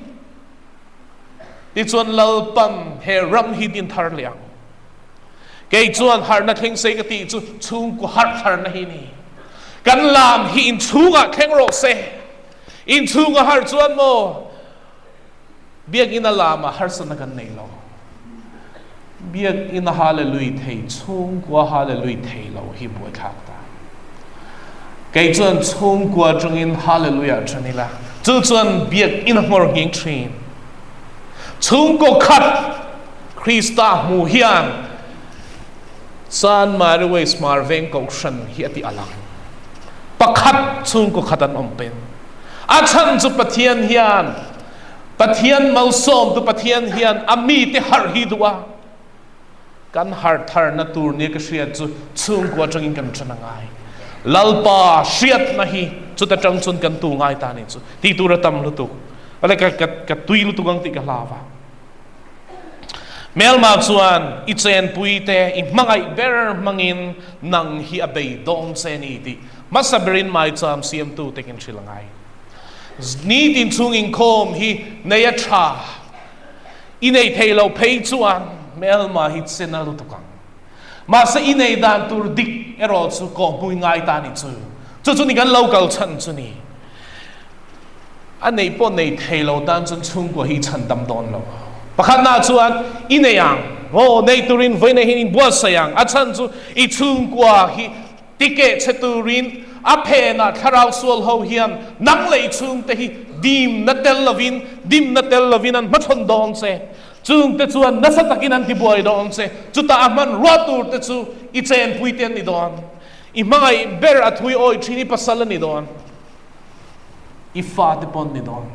Tichuan Lalpan he ram hi din thar leh ang. Kei chuan harhna thleng se ka tih chu chhungkua harh tharna hi ni. Kan lam hi in chhungah thleng rawh se. In chhungah harh chuan maw Biakinn a lam ah harsatna kan nei lo. Biakinn a hallelui thei chhungkua hallelui thei lo hi buaithlak ta. Kei chuan chhungkua atangin hallelujah then ila, chu chuan biakinn a nghawr nghing thin. Chhungkaw khat Krista hmu hian San Mary West Hmar Veng Kohhran hi a ti alang. Pakhat chhungkaw khat an awm pen. A chhan chu Pathian hian Pathian malsawmtu Pathian hian a mite harh hi duh a, kan harh tharna tur nia ka hriat chu chhungkua atangin kan ṭan a ngai. Lalpa hriatna hi chuta ṭang chuan kan tu ngai ta ni chu tih tur a tam lutuk. Awle ka ka ka tui lutuk ang tih ka hlau a. Hmelma chuan i chenpui te i hmangaih ber hmangin nang hi a bei dawn che ni tih hmasa berin maicham siamtu te kin hrilh a ngai. Nitin chhung inkhawm hi nei a tha. I nei thei lo phei chuan hmelma hi chen a lutuk ang. Mahse i nei dan tur dik erawh chu kawhhmui ngai ta ni chu. Chu chu ni kan lo kal chhan chu ni. A neih pawh nei thei lo tan chuan chhungkua hi i chhan dam dawn lo. Pakhatna chuan i nei ang. Aw nei turin vawiin hian inbuatsaih ang. A chhan chu i chhungkua hi Tikeh che turin a phenah thlarau sual ho hian nang lei chhungte hi dimna tel lovin, dimna tel lovin an hmachhawn dawn che. Chungte chuan nasa takin an tibuai dawn che. Chutah a hmanrua tur te chu i chenpui te an ni dawn. I hmangaih ber a thui awi thin i pasal a ni dawn. I fate pawh an ni dawn.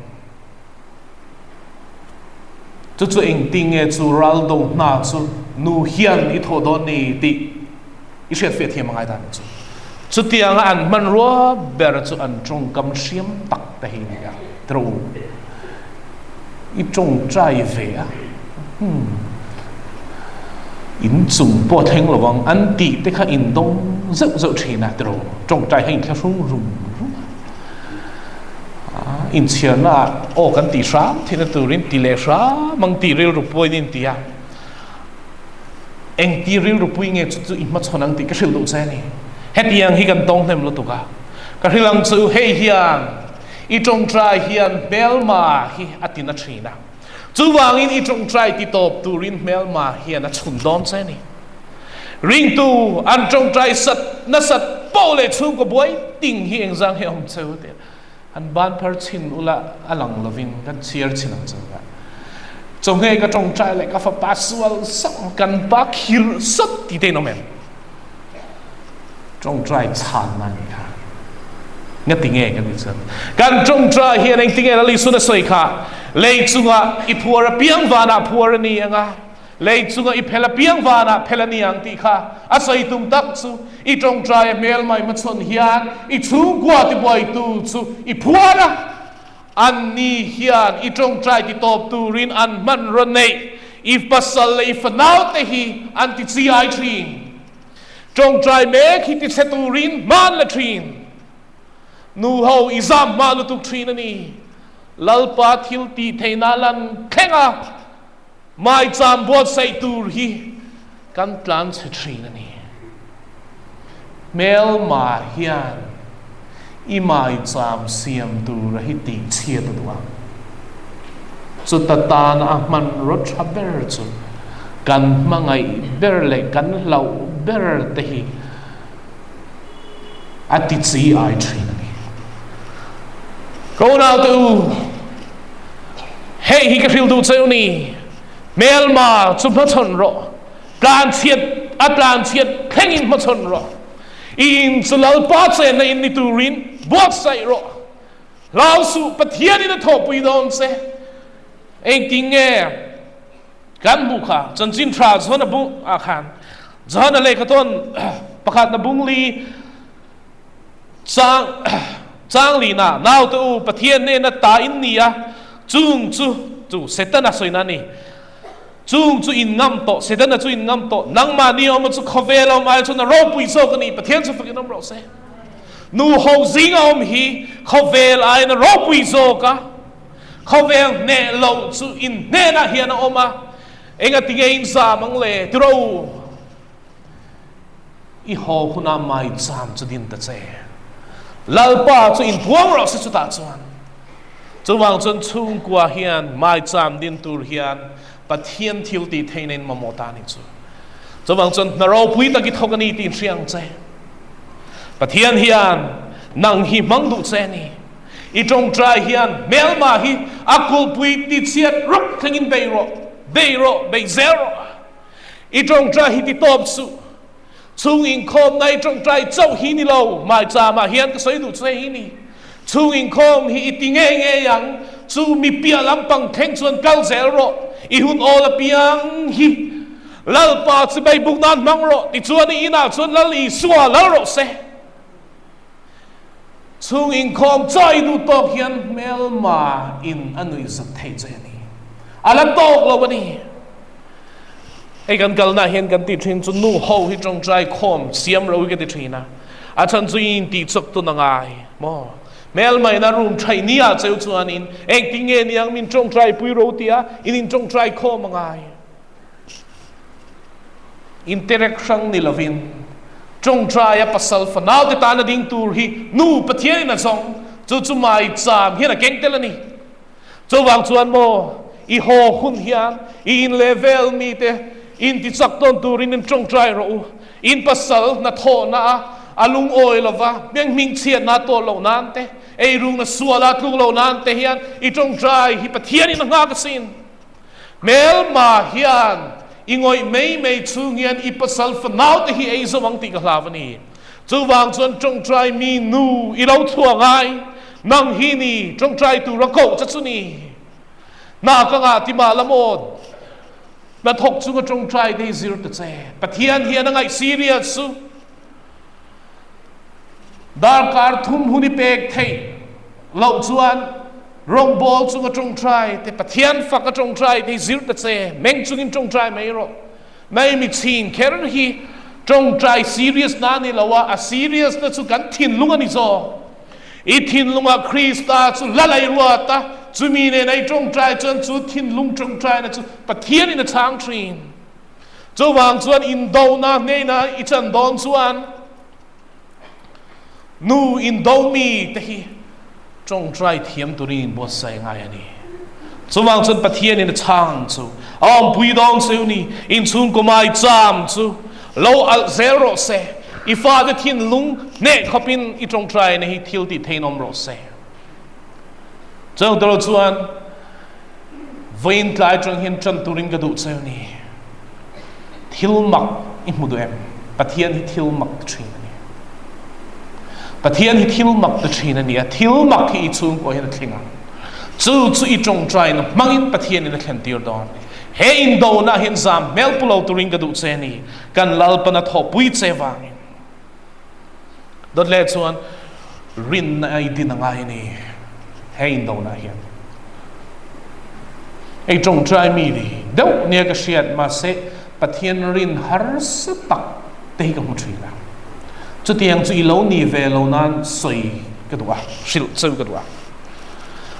Chu chu engtinge chu ral do hna chu nu hian i thawh dawn ni tih i hriatfiah thiam a ngai dan chu. Chutianga an hmanrua ber chu an tawngkam hriam tak te hi a ni a, tro i tawngtai ve a, hmm, in chung pawh a thleng lo ang an tih te kha in dawng zeuh zeuh thin a, tro tawngtai kha inthlahrung rum rum a. Inchhiarna ah aw kan tih hram theihna turin ti leh hram ang tih rilru pawhin in ti a, eng ti rilru pui nge chu chu i hmachhawn ang tih ka hrilh duh che a ni. Hetiang hi kan tawng hnem lutuk a, ka hrilh ang chu hei hian i tawngtai hian hmelma hi a ti na thin a, chuvangin i tawngtai ti tawp turin hmelma hian a chhun dawn che a ni. Ringtu an tawngtai sat nasat poh leh chhungkaw buai ting hi engzang hi a awm cheu tih an ban phar chhin ula a lang lovin kan chhiar chhin ang cheu ka. Chawhngei ka tawngtai leh ka fapa sual sauh kan pa khir sat ti te in awm em? Tawngtai chhanna ni kha. Ngati nge kan ti chuan kan tawngtai hian engtinge Lal Isua na sawi kha lei chunga i phuar apiang vanah phuar a ni anga Lei chunga i phel apiang vanah phel a ni ang tih kha a sawi tum tak chu i tawngtai a hmel mai hmachhawn hian i chhungkua tibuaitu chu i phuar a. Anni hian i tawngtai ti tawp turin an hmanraw neih i pasal leh i fanaute hi an ti chi ai thin. Tawngtai mek hi ti chhe turin hma an la thin. Nu ho i zam hma lutuk thin a ni. Lalpa thil tih theihna lan thleng a, maicham buatsaih tur hi kan tlan chhe thin a ni. Hmelma hian i maicham siam tura hi tih chhiat a duh a. Chuta tana a hmanraw tha ber chu kan hmangaih ber leh kan hlauh ber te hi a ti chi ai thin a ni. Ka unaute u, hei hi ka hrilh duh che u ni, hmelma chu hmachhawn rawh, tlanchhiat a tlanchhiat thlengin hmachhawn rawh, i in chu Lalpa chenna in ni turin buatsaih rawh, hlau suh Pathianin a thawhpui dawn che. Engtin nge kan hmuh kha? Chanchin tha Johana bung ah khan Johana lehkha tawn pakhatna bung li chang chang lina naute u Pathian nena ta in ni a, chung chu chu Setana sawina a ni. Chung chu in ngam tawh, Setana chu in ngam tawh, nangmahni awma chu khawvel awm ai chuan a ropui zawk a ni, Pathian chu fakin awm rawh se. Nu ho zinga awm hi khawvel aiin a ropui zawk a, Khawvel hneh loh chu in hnenah hian a awm a, engati nge in zam ang le? Ti rawh u. I haw hunah mai zam chu din ta che. Lalpa chu in puang rawh se chutah chuan. Chuvang chuan chhungkua hian mai zam din tur hian Pathian thil tih theihna in mamawh ta a ni chu. Chuvang chuan hna ropui tak i thawk a ni tih in hria ang che. Pathian hian nang hi hmang duh che a ni. I tawngtai hian hmelma hi a kulhpui ti chhiat rawk thlengin bei rawh, bei rawh, bei zel rawh. I tawngtai hi ti tawp suh. Chhung inkhawmna i tawngtai chauh hi ni lo, maicham ah hian ka sawi duh che hi ni. Chhung inkhawm hi i ti ngei ngei ang, chu mi piah lampang thleng chuan kal zel rawh. I hun awl apiang hi Lalpa chu beibuk nan hmang rawh, tichuan i inah chuan Lal Isua lal rawh se. Chhung inkhawm chaw i duh tawk hian hmelma in a nuih zat thei che a ni. A la tawk lo a ni. Hei kan kalna hian kan tih thin chu nu ho hi tawngtai khawm siam ro hi ka ti thin a. A chhan chu i intih chawk tun a ngai maw? Hmelma in a room thaih ni ah cheu chuanin engtin nge niang min tawngtai pui ro tia in in tawngtai khawm a ngai. Interaction ni lovin tawngtaia pasal fanau te tana ding tur hi nu Pathianin a zawng, chu chu maicham hian a keng tel a ni. Chuvang chuan maw i haw hun hian i in leh vel mite intichak tawn turin in tawngtai rawh u. In pasal hnathawhna a a lungawi lova, hmeng hmingchhiatna a tawh loh nan te, eirukna suala a tluk loh nan te hian i tawngtai hi Pathianin a nghak asin. Hmelma hian i ngawih mai mai chhung hian i pasal fanau te hi ei zo ang tih ka hlau a ni. Chuvang chuan tawngtai mi nu i lo thua ngai, nang hi ni tawngtai tura koh che chu ni. Hna ka ngah ti mah la maw? Hnathawk chunga tawngtai te hi zir ta che. Pathian hian a ngaih serious chu darkar thum hun i pek theih loh chuan Rawngbawl chunga tawngtai te, Pathian fak a tawngtai te hi zir ta che, meng chungin tawngtai mai rawh. Mai mi chhin kher hi tawngtai serious na ni lo a, a serious na chu kan thinlung a ni zawk. I thinlungah Krista chu la lei ruat a, chumi nen a i tawngtai chuan chu thinlung tawngtai na chu Pathian in a chhang thin. Chuvang chuan indona hnena i chan dawn chuan Nu indo mi te hi tawngtai thiam turin in buatsaih ngai a ni. Chuvang chuan Pathian in a chhang chu a awmpui dawn chu ni, inchhungkaw mai cham chu lo alh zel rawh se, i fate thinlung hneh khawpin i tawngtaina hi thil tih theiin awm rawh se. Chang tawh chuan vawiin tlai atang hian tan turin ka duh cheu ni. Thil mak i hmu duh em? Pathian hi thil mak ti thin a ni. Pathian hi thil mak ti thin a ni a, thil mak hi i chhungkua hian a thling ang. Chu chu i tawngtaina hmangin Pathianin a thlen tir dawn. He indona hian zam hmel pu lo turin ka duh che ni, kan Lalpana thawhpui che vangin. Dawt leh chuan rinna i din a ngai a ni. He indona hian ei tawngtai mi ni deuh nia ka hriat mahse Pathian rin harsa tak te hi ka hmu thin a. Chutiang chu i lo ni ve lo nan sawi ka duh a, hrilh cheu ka duh a.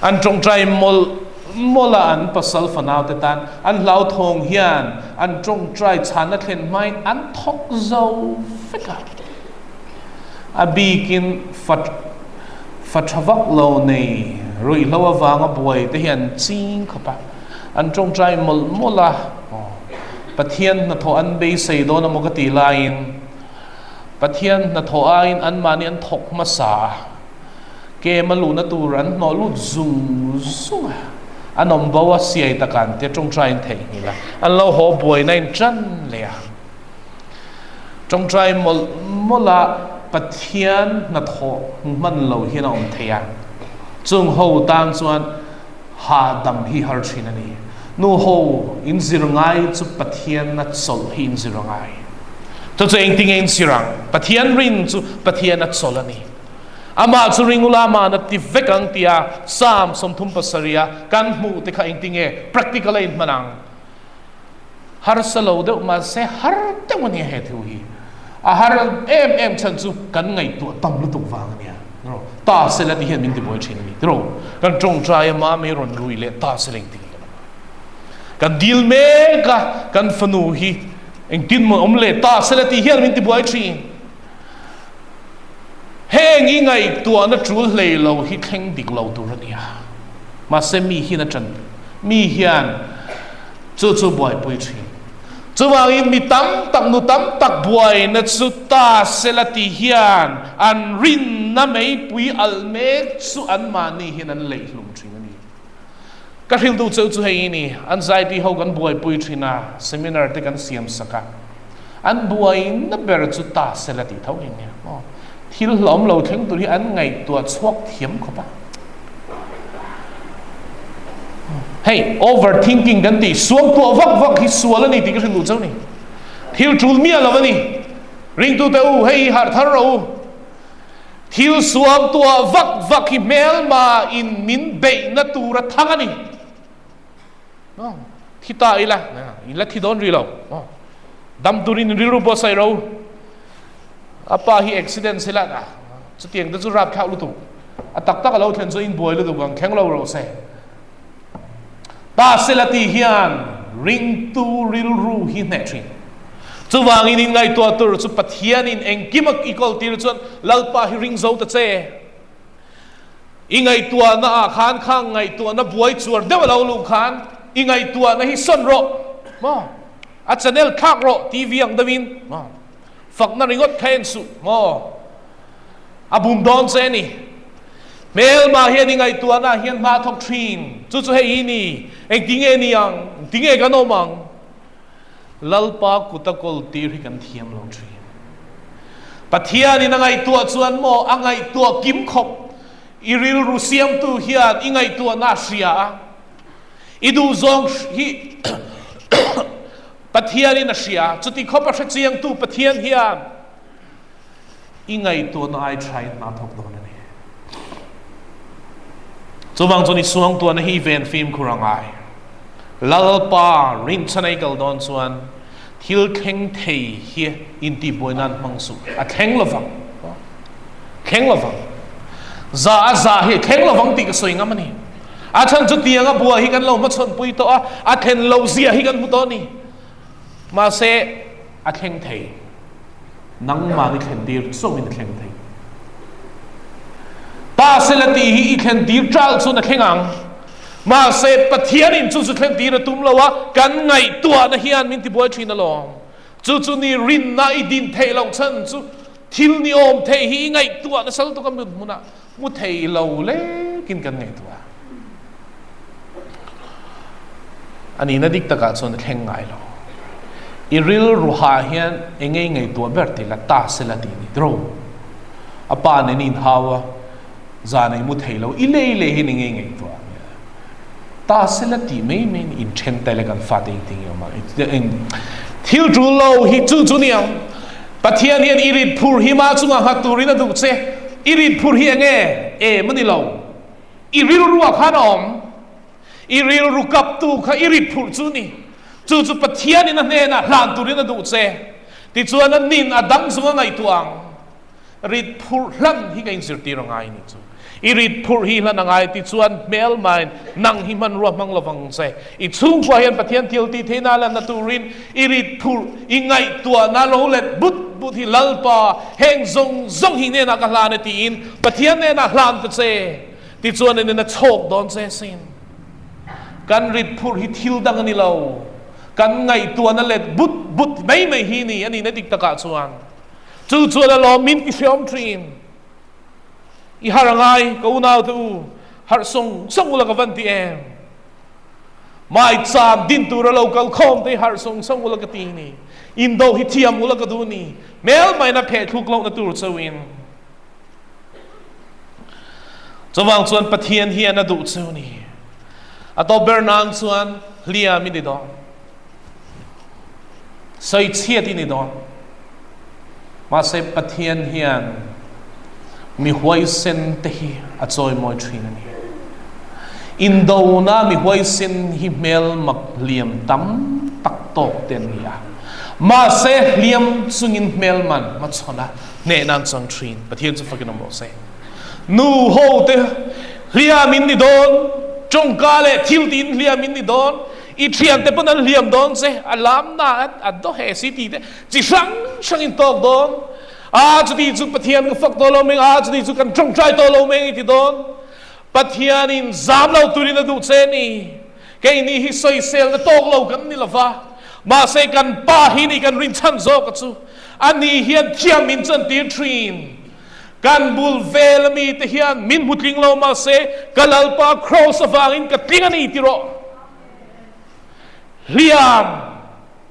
An tawngtai mawlh mawlh a an pasal fanau te tan an hlauthawng hian an tawngtai chhanna thlen hmain an thawk zo vek a. A bikin fa fa tha vak lo nei ruihhlo avanga buai te hi an ching khawp a, an tawngtai mawlh mawlh a, Pathian hnathawh an beisei dawn emaw ka tih laiin Pathian hnathawh aiin anmahni an thawk hmasa a, kem a luhna tur an hnawh lut zung zung a, an awm bo a siai takah an tia tawngtaiin theihnghilh a, an lo haw buaina in tan leh a. Tawngtai mawlh mawlh a Pathian hnathawh hmu hman lo hian a awm thei a, chung ho tan chuan hahdam hi har thin a ni. Nu ho in zir ngai chu Pathian a chawlh hi in zir a ngai. Chu chu engtinge in zir ang? Pathian rin chu Pathian a chawlh a ni. Amah chu ring ula amah na ti vek ang tia Psalm 37 a kan hmuh te kha engtinge practical a in hman ang? Harsa lo deuh mahse har deuh a nia he thu hi. A har em em chhan chu kan ngaihtuah tam lutuk vang a nia. Ro ta sela ti hian min ti buai thin a ni. Ro kan tawngtai a mami rawn rui leh ta sela engtin nge kan awm a. Kan dil mek a kan fanu hi engtin maw awm leh ta sela ti hian min ti buai thin. Heng i ngaihtuahna tul hlei lo hi thleng dik lo tur a nia. Mahse mi hian a tan mi hian Chu chu buaipui thin. Chuvangin mi tam tak, nu tam tak buaina chu ta sela ti hian an rinna meipui alh mek chu anmahni hian an leih hlum thin a ni. Ka hrilh duh cheu chu hei i ni, anxiety ho kan buaipui thin a, seminar te kan siam sak a, an buaina ber chu ta sela tih tho hi a nia maw. Thil hlawm lo thleng tur hi an ngaihtuah chhuak thiam khawp a. Hei overthinking kan tih suangtuah vak vak hi sual a ni tih ka hrilh duh chauh ni. Thil tul miah lo a ni. Ringtute u, hei hi harh thar rawh u. Thil suangtuah vak vak hi hmelma in min beihna tur a thang a ni. Thi ta ila, in la thi dawn rih lo. Dam turin rilru buatsaih rawh u. A pa hi accident se la a, chutiang te chu rapthlak lutuk. A tak tak a lo thlen chu in buai lutuk ang, thleng lo rawh se. Ta se la tih hian ringtu rilru hi hneh thin. Chuvangin in ngaihtuah tur chu Pathianin engkim a i kawl tir chuan Lalpa hi ring zo ta che. I ngaihtuahna ah khan khang ngaihtuahna buai chuar deuh a lo luh khan i ngaihtuahna hi sawn rawh. Maw? A channel thlak rawh TV ang deuhin. Maw? Fakna ringawt kha en suh maw? A bum dawn che a ni. Hmelmah hian i ngaihtuahna hian hma thawk thin. Chu chu hei hi ni. Engtinge ni ang? Engtinge kan awm ang? Lalpa kut a kawl tir hi kan thiam lo thin. Pathianin a ngaihtuah chuan maw a ngaihtuah kim khawp. I rilru siamtu hian i ngaihtuahna a hria a. I duhzawng hi Pathianin a hria, chuti khawp a hrechiangtu Pathian hian i ngaihtuahna ai thain hna thawk dawn a ni. Chuvang chuan i suangtuahna hi i ven fimkhur a ngai. Lalpa rinchhan ei kal dawn chuan thil thleng thei hi intihbuai nan hmang suh. A thleng lovang. Thleng lovang. Za a za hi thleng lovang tih ka sawi ngam a ni. A chhan chu tiang a bua hi kan lo hmachhawn pui tawh a, a thlen loh zia hi kan hmu tawh a ni. Mahse, a thleng thei. Nangmah i thlen tir chauhin a thleng thei. Ta sela tih hi i thlen tir ṭal chuan a thleng ang. Mahse, Pathianin chu chu thlen tir a tum lo a, kan ngaihtuahna hian min tibuai ṭhin alawm. Chu chu ni rinna i din theih loh chhan chu thil ni awm theih hi i ngaihtuah nasa lutuk a hmunah Hmu thei lo lekin kan ngaihtuah a. A nihna dik takah chuan a thleng ngai lo. I rilru hah hian eng nge i ngaihtuah ber tih la ta sela tih a ni tiro. A pa nen i inhau a, zan i mu thei lo, i lei lei hian eng nge i ngaihtuah a nia. Ta sela tih mai mai in inthen ta ila kan fate engtin nge awm ang. Thil tul lo hi chu chu ni ang. Pathian hian i rit phur hi mah chungah nghat turin a duh che. I rit phur hi eng nge? Em a ni lo. I rilruah khan a awm. I rilru kaptu kha i rit phurh chu ni. Chu chu Pathianin a hnenah hlan turin a duh che. Tichuan a nin a dang zung a ngaihtuah ang. Rit phurh hlan hi ka inzirtir a ngai ni chu. I rit phurh hi hlan a ngai tichuan hmelmain nang hi hmanrua hmang lovang che. I chhungkua hian Pathian thil tih theihna a lanna turin i rit phurh, i ngaihtuahna lo let but but hi Lalpa heng zawng zawng hi hnenah ka hlan e tiin Pathian hnenah hlan ta che. Tichuan in in a chhawk dawn che sin. Kan rit phurh hi thil dang a ni lo. Kan ngaihtuahna let but but mai mai hi ni a nihna dik takah chuan. Chu chuan a lawm min ti hreawm thin. I harh a ngai, ka unau te u, harh sawng sawng ula ka van ti em. Mai cham din tur a lo kal khawm te hi harh sawng sawng ula ka ti ni. Indo hi thiam ula ka duh ni. Hmel mai na pheh thluk lohna tur chauhin. Chuvang chuan Pathian hian a duh chu ni. A tawp ber nan chuan hliam i ni dawn. Sawichhiat i ni dawn. Mahse Pathian hian mi huaisen te hi a chawimawi thin a ni. Indona mi huaisen hi hmel mak hliam tam tak tawk te an ni a. Mahse hliam chungin hmel man hmachhawn a hneh nan chang thin. Pathian chu fakin awm rawh se. Nu ho te hliam in ni dawn, tawngka leh thil tiin hliam in ni dawn, i thian te pawn an hliam dawn che, a lam na a do he si ti te chi hrang hrang in tawk dawn. A chuti chu Pathian ka fak tawh lo meng, a chuti chu kan tawngtai tawh lo meng i ti dawn. Pathian in zam lo turin a duh che ni. Keini hi sawiselna tawk lo kan ni lova, mahse kan Pa hi ni kan rinchhan zawk a chu. Ani hian thiam min chantir thin. Kan bul vel ami te hian min hmu tling lo mahse ka Lalpa Kraws avangin ka tling a ni ti rawh. Hliam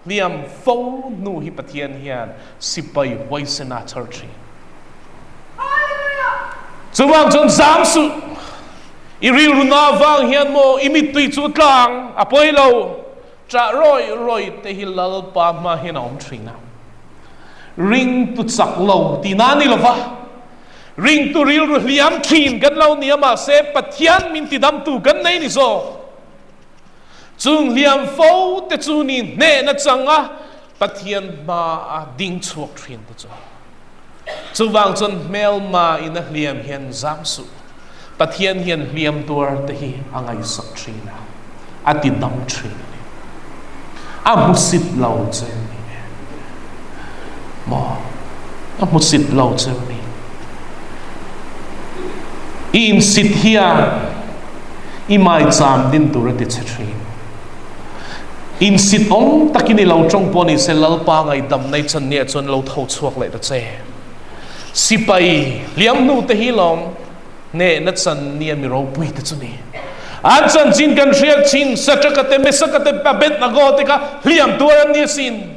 hliam fo hnu hi Pathian hian sipai huaisen a chhar thin. Chuvang chuan zam suh, i rilru na avang hian maw i mittui chu tlang a pawi lo, ṭah rawi rawi te hi Lalpa hma hian a awm thin a. Ringtu chak lo tihna a ni lova, ringtu rilru hliam thin kan lo ni a, mahse Pathian min tidamtu kan nei ni zawk. Chung hliam fo te chu ni hnehna changa Pathian hmaa ding chhuak thin te chu. Chuvang chuan hmelma in a hliam hian zam suh. Pathian hian hliam tuar te hi a ngaihsak thin a, a ti dam thin a ni. A hmusit lo che a ni e. Maw? A hmusit lo che a ni. I insit hian i maicham din tur a ti che thin. Insit awm takin i lo tawng pawh ni se Lalpa ngaihdam nei chan nia chuan lo tho chhuak leh ta che. Sipai hliam hnu te hi lawm hnehna chan nia mi ropui te chu ni. An chanchin kan hriat chin Satraka te Mesaka te Abednego te kha hliam tuar an ni asin.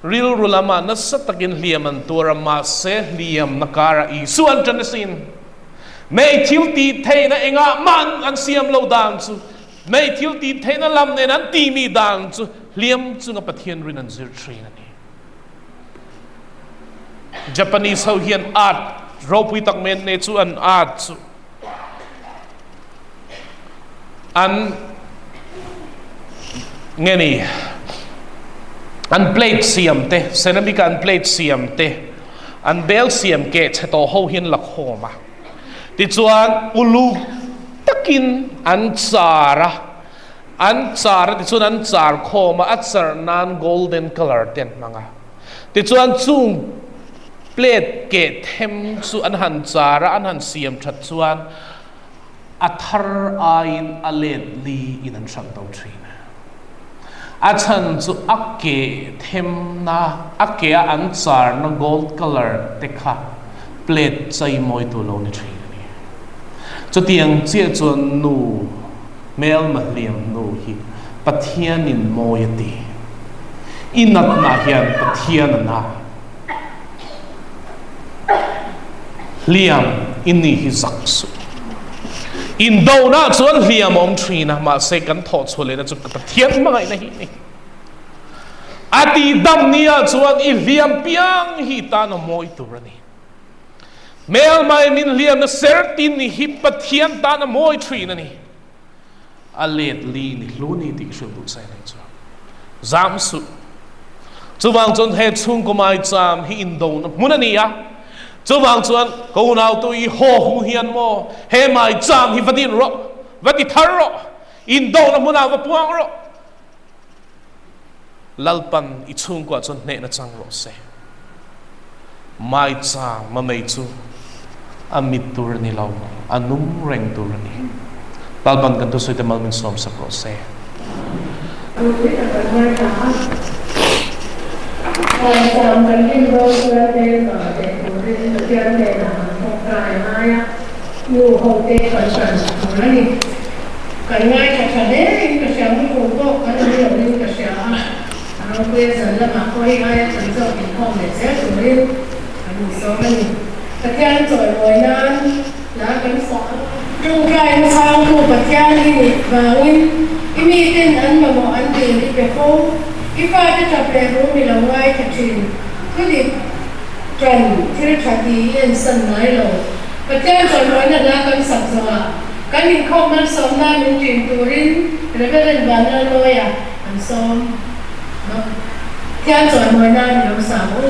Rilru lamah nasa takin hliam an tuar a, mahse hliamna karah Isua an tan asin. Mei thil tih theihna engah mah an siam lo dan chu, mei thil tih theihna lam nen an timi dan chu hliam chunga Pathian rin an zir thin a ni. Japanese ho hian art ropui tak mai an nei chu an art chu an nge ni an plate siam te ceramic an plate siam te an bel siam keh chhe tawh ho hian la khawm a tichuan uluk takin an char a An char a tichuan an char khawm a, a char nan golden colour te an hmang a. Tichuan chung plate keh them chu an han char a, an han siam that chuan a thar aiin a let li in an hralh to thin. A chhan chu a keh them na, a keh a an char na gold colour te kha plate chei mawi tu lo ni thin a ni. Chutiang chiah chuan nu. Hmelma hliam hnu hi Pathianin mawi a ti. I natna hian Pathian a na. Hliam i ni hi zak suh. Indona chuan hliam a awm thin a, mahse kan thawh chhuah lehna chu Pathian hmangaihna hi a ni. A tihdam ni ah chuan i hliam piang hi i tan a mawi tur a ni. Hmelmai min hliamna sertin ni hi Pathian tan a mawi thin a ni. A let li ni hlu ni tih hrilh duh che nei chuan zam suh. Chuvang chuan he chhungkaw maicham hi indona hmun a ni a. Chuvang chuan ka unautu i haw hung hian maw he maicham hi va din rawh, va ti thar rawh, indona hmunah va puang rawh. Lalpan i chhungkuah chuan hnehna chang rawh se. Maichang mamei chu a mit tur a ni lo, a nung reng tur a ni. Lalpan kan thusawi te mal min sawm sak rawh se. Ropui tak kan ngaithla a, Maichang kan rin dawn chuan hmelma leh turin Pathian hnenah kan tawngtai a ngai a, nu ho te kan hran tur a ni. Kan ngaithla tha hle in ka hria, mu pawh kan awm lo in ka hria a, a ropuia zan lamah pawh hei aia tam zawk inkhawm leh zel turin kan insawm a ni. Pathian chawimawi nan hla kan sa a. Tawngtaina chhangtu Pathian i nih vangin i miten an mamawh an dil i pe fo. I fate tap leh rum i lo ngaithla thin. Thudik tan thil tha ti i ensan ngai lo. Pathian chawimawina hla kan sak zawhah Kan inkhawm malsawmna min ṭin turin Reverend Vanlalmawia an sawm bawk. Thian chawimawi nan i lo sang u.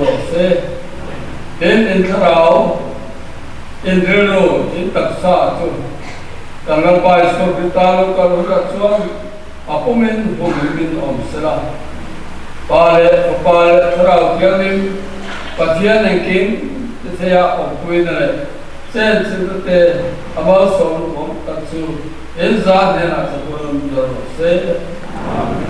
rawh se. Tin, in thlarau, in rilru, in taksa chu kan Lalpa Isua Krista lo kal hunah chuan a pumin humhim in awm sela. Pa leh Fapa leh Thlarau Thianghlim Pathian engkim ti theia awmpuina leh chen chilhna te a malsawm luhawm tak chu in za hnenah chatuan awm zel rawh se. Amen.